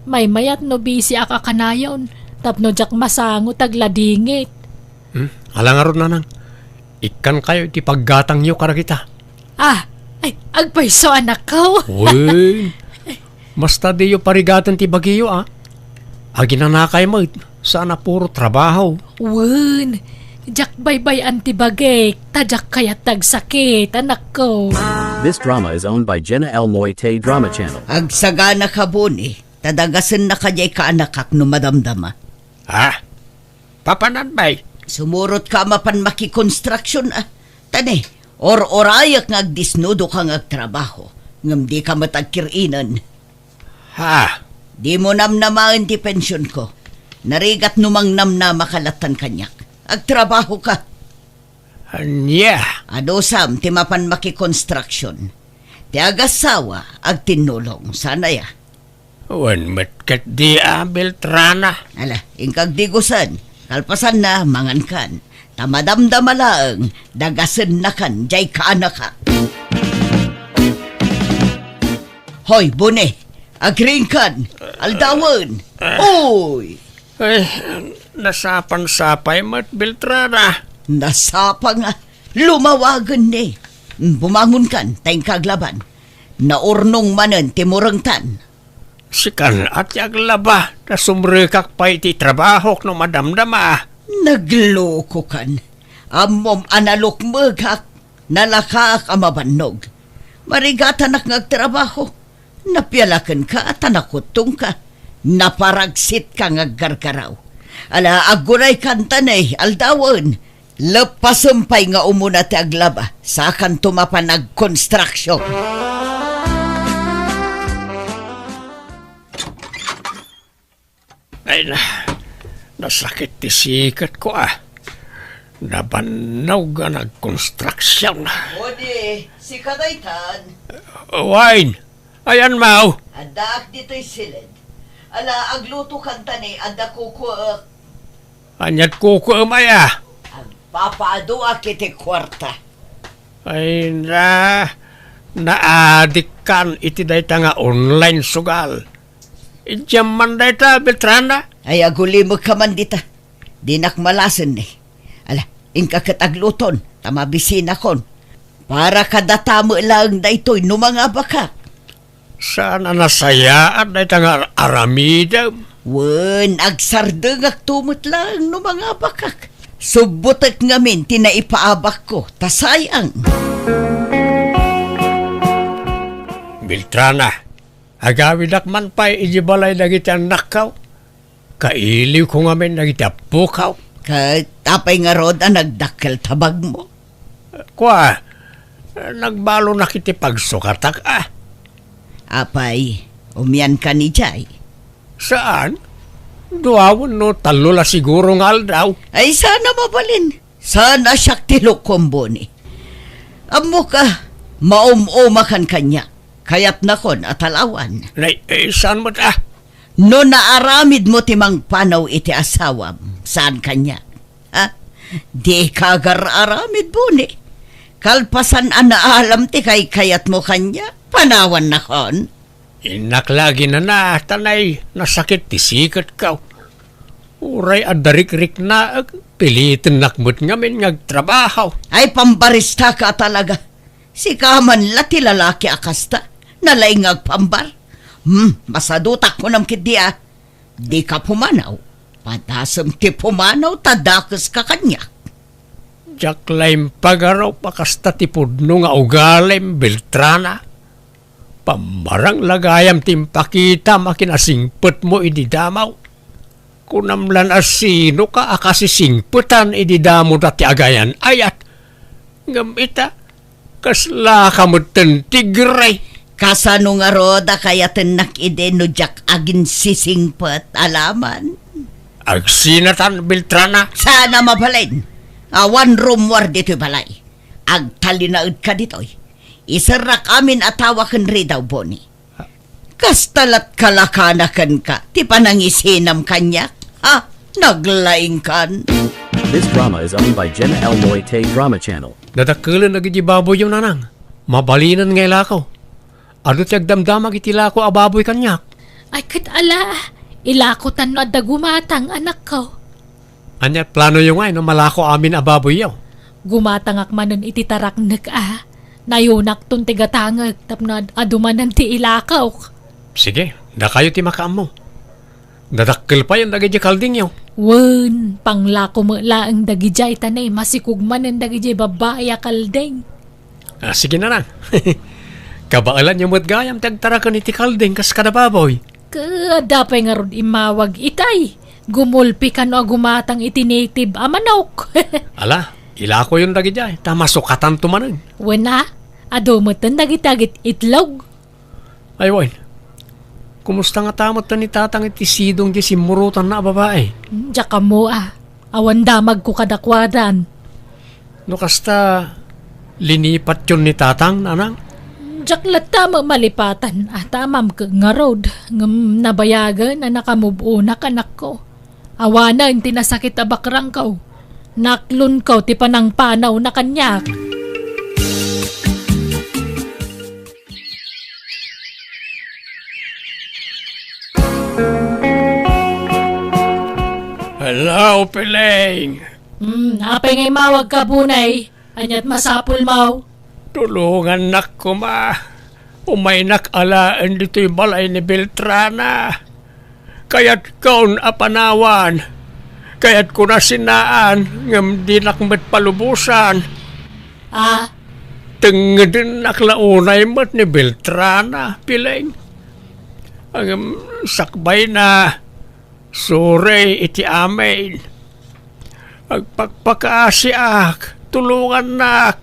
Maymayat no bisiak a kanayon, tapno diak masango ta agladingit. Hmm? Ala ngarud, nanang. Ikkankayo iti paggatangyo kadagita. Ah, ay, agpayso, anakko. Wen, basta diyo parigaten ti bagiyo, a. Aginanakay met, saan a puro trabaho. Wen, diak baybay-an ti bagik, ta diak kayat ti agsakit, anakko. This drama is owned by Jenna L Moite Drama Channel. Agsagana ka, Boni, ta dagasennaka diay kaanakak no madamdama. Ha? Papanan, bay? Sumurotka a mapan makikonstruksyon, a. Ta ne, or-orayek nga agdisnudoka nga agtrabaho, ngem dika met agkir-inen. Ha? Dimo namnamaen ti pensionko. Narigat no mangnamnamaka lattan kaniak. Agtrabahoka. Ania? Adusam ti mapan makikonstruksyon. Ti agassawa, agtinnulong. Saan aya? Wen met ketdi a, Beltrana. Ala, inka agdigusen. Kalpasanna, mangankan. Ta madamdama laeng, dagasennakan diay kaanakak. Hoy, Boni, agriingkan, aldawen. Uy! Ay, nasapang sapay met, Beltrana. Nasapang a, lumawagen ni. Bumangonkan, ta inka aglaban. Naurnong manen ti murengtan. Sikan a ti aglaba, ta sumrekak pay iti trabahok no madamdama. Naglokokan. Ammom a nalukmegak, nalakaak a mabannog. Marigatanak nga agtrabaho. Napialakenka ta nakuttongka. Naparaksitka nga aggargaraw. Ala, agguraykan ta ne, aldawen. Leppasem pay nga umuna ti aglaba, sakanto mapan agkonstruksyon. Ay na, nasakit ti siketko a. Nabannog a nagkonstruksyon. Odi, sika daytan. Wine, ayan maw? Addaak ditoy siled. Ala, aglutokan ta ne, adda kukuek. Ania't kukuem aya? Agpapaaduak iti kuarta. Ay na, naadikkan iti dayta nga online sugal. Idiam man dayta, Beltrana? Ay, agulimekka man dita. Dinak malasen ni. Ala, inka ket agluton, ta mabisinakon. Para kadata met laeng daytoy no mangabakak. Saan a nasayaat dayta nga aramidem? Wen, agsardengakto met laeng no mangabakak. Subbotek ngamin ti naipaabakko, ta sayang. Beltrana, agawidak man pay idiay balay dagiti annakko. Kailiwko ngamin dagiti appokaw. Ket apay ngarud a nagdakkel tabagmo? Kua, nagbalonak iti pagsukatak a. Apay, umiankan idiay? Saan? Dua wenno tallo la siguro nga aldaw. Ay, saan a mabalin. Saan a siak ti lukom, Boni. Ammok a, maum-umakan kaniak. Kayatnakon a talawan. Nay, eh, saan met a? No naaramidmo ti mangpanaw iti asawam, saan kaniak? Ha? Dika agar-aramid, Boni. Kalpasan a naalam ti kaykayatmo kaniak, panawannakon. Innak la aginana, ta nay, nasakit ti siketko. Uray adda rikriknaek, pilitennak met ngamin nga agtrabaho. Ay, pambaristaka a talaga. Sika man la ti lalaki a kasta. Nalaing nga agpambar. Hmm, masadutak kunam ketdi a. Dika pumanaw. Padasem ti pumanaw ta dakeska kaniak. Diak la impagarup a kasta ti pudno nga ugalim, Beltrana. Pammarang la gayam ti impakitam a kinasingpetmo idi damo. Kunam lan a sinoka a kasisingpetan idi damoda ti agayan-ayat. Ngem ita, kaslaka metten ti gray. Kasano ngarud a kayatennak idi no diak aginsisingpet, alaman? Agsinatan, Beltrana. Saan a mabalin. Awan rummuar ditoy balay. Agtalinaedka ditoy. Iserrak amin a tawa ken ridaw, Boni. Kasta lat kalakana kenka ti panangisinam kaniak? Ha? Naglaingkan. This drama is owned by Jenna L. Moy Tay Drama Channel. Dadakkelen dagiti baboyyo, nanang. Mabalinen nga ilako. Adu ti agdamdamag iti ilako a baboy kaniak. Ay, ket ala, ilakotan no adda gumatang, anakko. Ania planoyo ngay no malako amin a baboyyo? Gumatangak manen iti taraknek a. Nayonakton ti gatangek tapno ad-, adu manen ti ilakok. Sige, dakayo ti makaammo. Dadakkel payen dagiti kaldingyo. Wen, panglako met laeng dagidiay ta naimasikog manen dagidiay babbai a kalding. Ah, sige na lang. Kabaelanyo met gayam ti agtaraken iti kalding kas kada baboy. Ket adda pay ngarud immawag itay. Gumulpi kano a gumatang iti native a manok. Ala, ilakoyon dagidiay, ta masukatanto manen. Wen a, adu metten dagiti agit-itlog. Ay, wen. Kumusta ngata metten ni Tatang iti sidong ti simmurotanna a babai? Diak ammo a. Awan damagko kadakuadan. No kasta, linipatyon ni Tatang, nanang? Diak latta met malipatan a ta ammoak ngarud, ngem nabayagen a nakamove-onak, anakko. Awanen ti nasakit a bakrangko. Naklonko ti panangpanawna kaniak. Hello, Piling! Hmm, apay nga immawagka, Bunay? Ania't masapulmo? Tulongannak koma. Umaynak alaen ditoy balay ni Beltrana. Kayatkon a panawan. Kayatkon a sinaan, ngem dinak met palubosan. Ah? Tengedennak la unay met ni Beltrana, Piling. Ngem sakbayna, sorry iti amin. Agpakpakaasiak, tulongannak.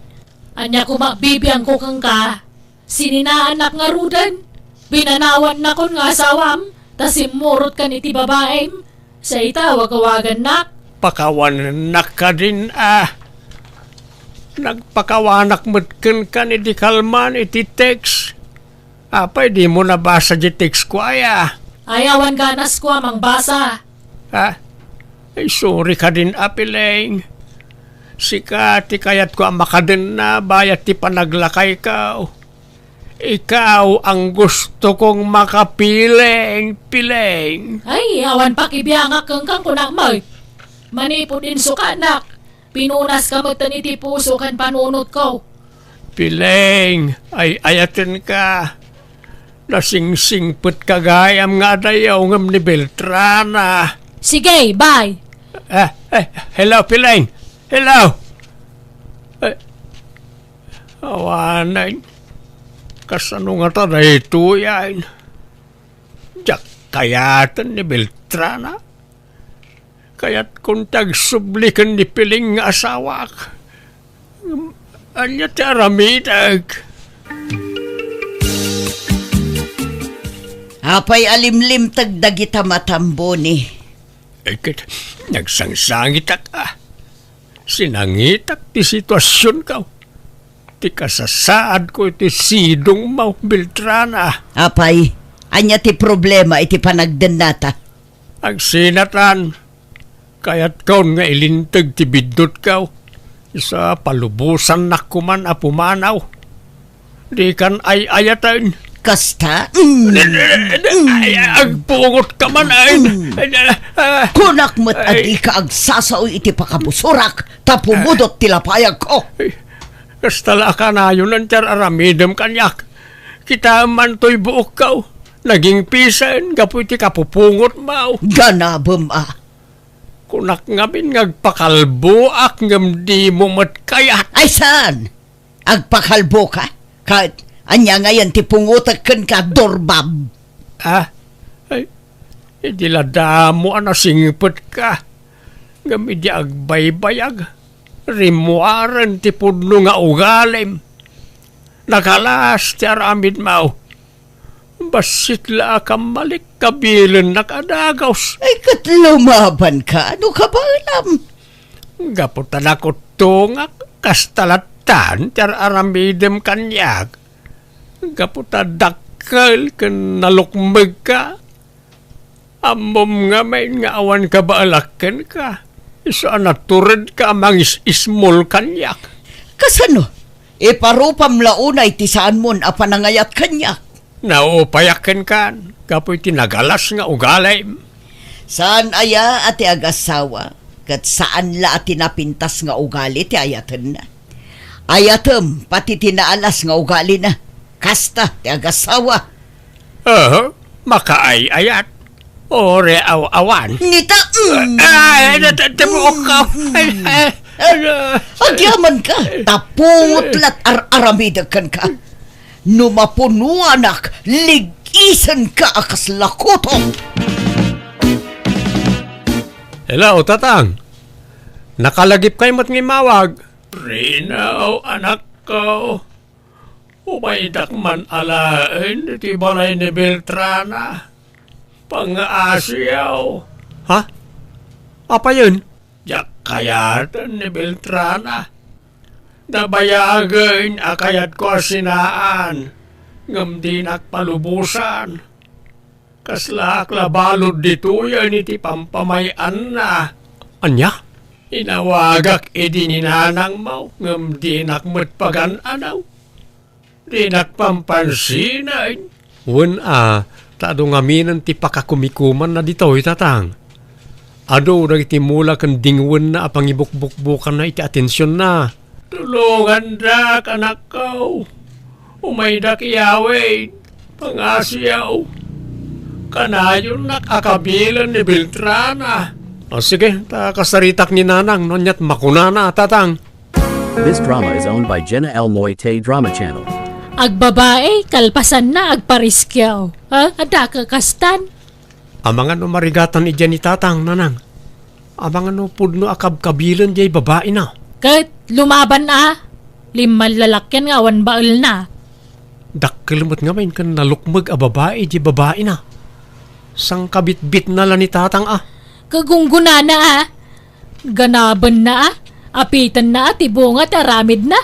Ania koma bibiangko kenka? Sininaanak ngaruden? Binanawannakon nga asawam, ta simmurotkan iti babaim? Sa ita, wagawagannak? Pakawanennak kadin a. Nagpakawanak met kenka idi kalman iti text. Apay dimo nabasa di text ko aya? Ay, awan ganas ko a mangbasa. Ha? Ay, sorry kadin a, Piling. Sika ti kayat ko a makadenna bayat ti panaglakay ko. Ikaw ang gusto kong makapiling, Piling. Ay, awan pakibiangak kenka, kunak met. Manipud insukanak, pinunaska metten iti puso ken panunotko. Piling, ay-ayatenka. Nasingsingpetka gayam nga adayo ngem ni Beltrana. Sige, bye. Eh, eh, hello, Piling. Hello. Eh, awanen. Kasano ngata daytoyen? Diak kayaten ni Beltrana. Kayatkon ti agsubli ken ni Piling nga asawak. Ania ti aramidek? Apay a limlimteg dagita matam, Boni? Ay, ket nagsangsangitak a. Sinangitak ti situasionko. Ti kasasaadko iti sidongmo, Beltrana. Apay, ania ti problema iti panagdennata? Agsinatan, kayatkon nga ilinteg ti biddutko. Isu a palubosannak koman a pumanaw. Dikan ay-ayaten. Kasta? Mm. Ay, agpungot ka man, ay. Mm. Ay, ah, ah. Kunak met a Ay. dika agsasao iti pakabusurak, ta pumudot ti lapayagko. Ay, kasta la a kanayon ti ar-aramidem kaniak. Kitaem man toy buokko. Nagingpisen gapu iti kapupungotmo. Ganabem a. Kunak ngamin nga agpakalboak ngem dimo met kayat. Ay, saan? Agpakalboka? Ket ania ngayen ti pungotek kenka, Dorbab? Ah, ay, idi la damo a nasingpetka, ngem idi agbaybayag, rimmuaren ti pudno nga ugalim. Nakalas ti aramidmo. Bassit la a kammalik, kabilennak a dagus. Ay, ket lumabanka, no kabaelam? Gapu ta nakuttongak, kasta lattan ti ar-aramidem kaniak. Gapu ta dakkel ken nalukmegka, ammom ngamin nga awan kabaelak kenka, isu a naturedka a mangis-ismol kaniak. Kasano? Iparupam la unay ti saanmon a panangayat kaniak. Naupayak kenka gapu iti nagalas nga ugalim. Saan aya a ti agasawa, ket saan la a ti napintas nga ugali ti ayatenna. Ayatem pati ti naalas nga ugalina. Kasta ti agasawa. Aha, makaay-ayat. Ore aw-awan. Nita, mm. Ay, nata-, tabuok ka. Ay, ay, ano? Agyaman ka. Tapungot lat ar-aramidek kenka. No mapunuanak, lig-isenka a kasla kutok. Hello, Tatang. Nakalagipkay met nga immawag. Rino, anakko. Umaydak man alaen iti balay ni Beltrana. Pangaasiyaw. Ha? Apayen? Diak kayaten ni Beltrana. Nabayagen a kayatko a sinaan, ngem dinak palubosan. Kaslaak la balud ditoyen iti pampamay-anna. Ania? Inawagak idi ni nanangmo, ngem dinak met pagan-anaw. Dinak pampansinen. Wen a, ta adu ngaminen ti pakakumikumanna ditoy, Tatang. Adu dagiti mula ken dingwenna a pangibukbukbukanna iti atensionna. Tulongandak, anakko. Umaydak iyawid. Pangasiyaw. Kanayonnak a kabilen ni Beltrana. O, sige, ta kasaritak ni Nanang no aniat makunana, Tatang. This drama is owned by Jenna L Moite Drama Channel. Agbabae, kalpasanna, agpariskiaw. Ha? Adda kakastan? Amangan no marigatan idiay ni Tatang, Nanang. Amangan no pudno a kabkabilen diay babaina. Ket lumaban a, limman lalakian nga awan baelna. Dakkel met ngamin ken nalukmeg a babai diay babaina. Sangkabitbitna la ni Tatang a. Kagunggonana a. Ganabenna a. Apitenna a ti bunga ti aramidna.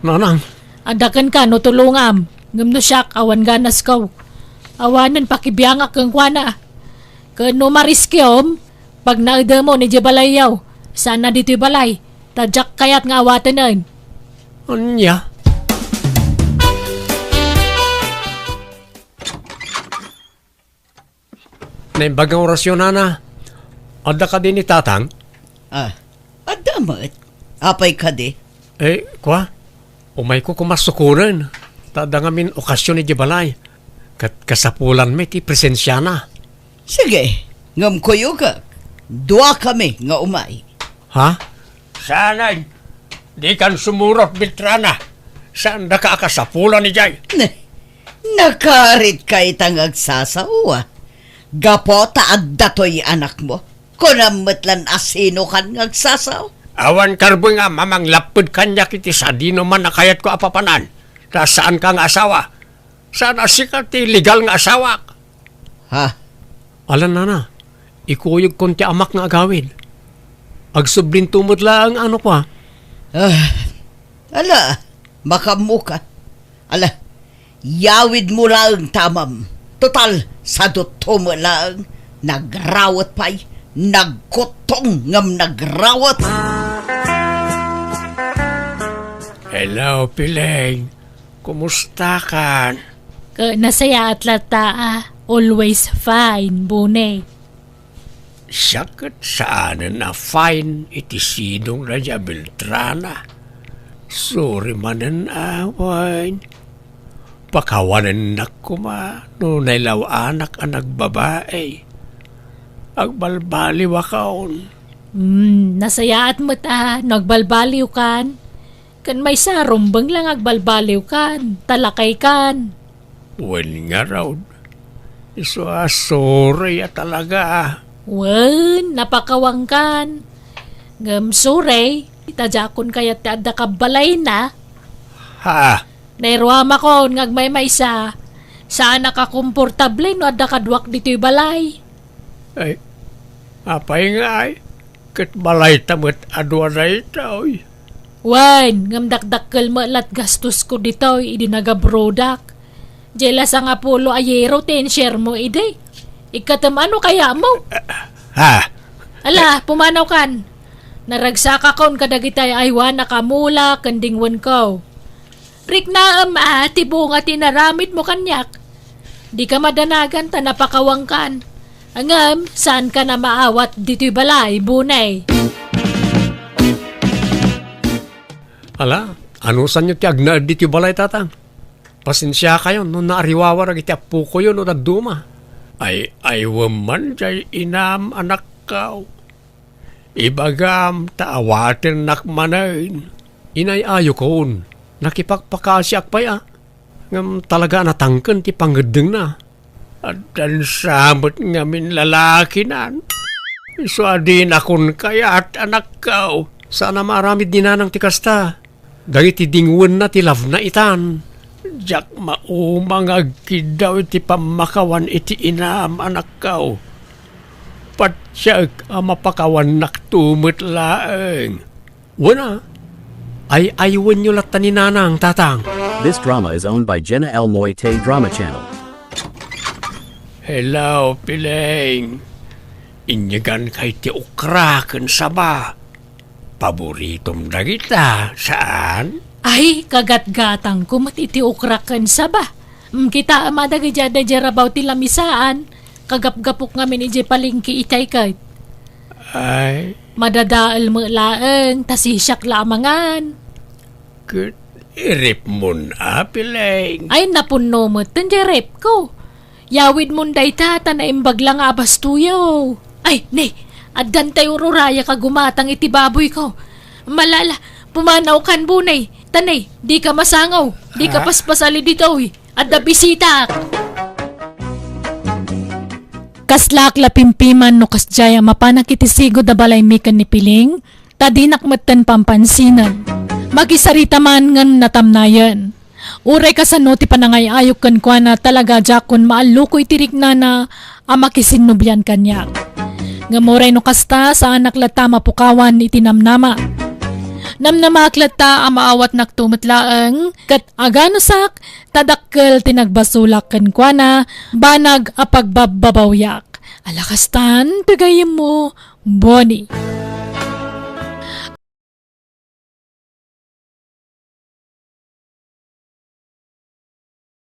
Nanang. Adda kenka no tulongam, ngem no siak, awan ganasko. Awanen pakibiangak kenkuana. Ken no mariskiom, pagnaedemon idiay balayyo, saan a ditoy balay, ta diak kayat nga awatenen. Ania? Naimbag nga orasyon, Nana. Adda kadi ni Tatang? Ah, adda met. Apay kadi? Eh, kua, umayko koma sukonen. Ta adda ngamin okasyon idiay balay. Ket kasapulan met ti presensiana. Sige, ngem kuyogak. Duakami nga umay. Ha? Saanen, dikan sumurot, Beltrana. Saandaka a kasapulan idiay. Ne, nakaritka ita nga agsasao, a. Gapu ta adda toy anakmo. Kunam met lan a sinokan nga agsasao. Awan karbengam a manglapped kaniak iti sadinoman a kayatko a papanan. Ta saanka nga asawa. Saan a sika ti legal nga asawak. Ha? Ala, Nana, ikuyogkon ti amak nga agawid. Agsublinto met laeng, ano pa? Ah, ala, makaammoka. Ala, yawidmo laeng ta amam. Total, sadutto met laeng. Nagrawet pay, nagkuttong ngem nagrawet. Hello, Piling. Kumustakan? Ka-, nasayaat latta a. Always fine, Bune. Siak ket saanen a fine iti sidongna diay a Beltrana. Sorry manen a, wine. Pakawanennak koma no nailaw-anak a nagbabai. Agbalbaliwakon. Hmm, nasayaat met a no agbalbaliwkan. Ken maysa, rumbeng la nga agbalbaliwkan, ta lakaykan. Wen ngarud, isu a sorry a talaga. Wen, napakawangkan. Ngem sorry, ta diakon kayat ti adda kabbalayna. Ha? Nairuamakon nga agmaymaysa, saanak a komportable no adda kaduak ditoy balay. Ay, apay ngay? Ket balayta met a dua daytoy. Wen, ngem dakdakkel met lat gastosko ditoy idi nagabrodak. Diay la sangapulo a euro ti inshare mo idi. Ikkatem ano kaya mo? Ha? Ala, pumanawkan. Naragsakakon kadagiti ay-aywanak a mula ken dingwenko. Riknaem a ti bunga ti inaramidmo kaniak. Dika madanagan ta napakawangkan. Ngem, saankan a maawat ditoy balay, Bunay. Ala, anusanyo ti agnaed ditoy balay, Tatang? Pasensiakayon no naariwawa dagiti appokoyo no dadduma. Ay-aywem man diay inam, anakko. Ibagam ta awatennak manen. Inay-ayokon, nakipakpakasiak pay a. Ngem talaga a natangken ti pangngeddengna. Addan sa met ngamin lalakinan. Isu a dinakon kayat, anakko. Saan a maaramid ni Nanang ti kasta. Dagiti dingwenna ti labna itan. Diak mauma nga agkiddaw iti pammakawan iti inam, anakko. Patiek a mapakawannakto met laeng. Wen a, ay-aywenyo latta ni Nanang, Tatang. This drama is owned by Jenna L Moite Drama Channel. Hello, Piling. Inyeganka iti okra ken saba. Paboritom dagita, saan? Ay, kagatgatangko met iti okra ken saba. Mm, kitaem a dagiti adda idiay rabaw ti lamisaan. Kagapgapok ngamin idiay palengke itay ket. Ay. Madadael met laeng, ta sisiak la a mangan. Ket iripmon a, Piling. Ay, napunno met ten diay repko. Yawidmon dayta, ta naimbag la nga abastoyo. Ay, ne, addan tay ururayak a gumatang iti baboyko. Malala, pumanawkan, Bunay. Ta ne, dika masangaw, dika paspasali ditoy. Adda bisitak. Kaslaak la pimpiman no kasdiay a mapanak iti sigud a balaymi ken ni Piling, ta dinak metten pampansinen. Makisarita man ngem natamnayen. Uray kasano ti panangay-ayok kenkuana, talaga diakon maalluko iti riknana a makisinnublian kaniak. Ngem uray no kasta, saanak latta a mapukawan iti namnama. Namnamaak latta a maawatnakto met laeng, ket aganusak, ta dakkel ti nagbasolak kenkuana, banag a pagbabbabawiak. Ala kastan, ti gayyemmo, Bonnie.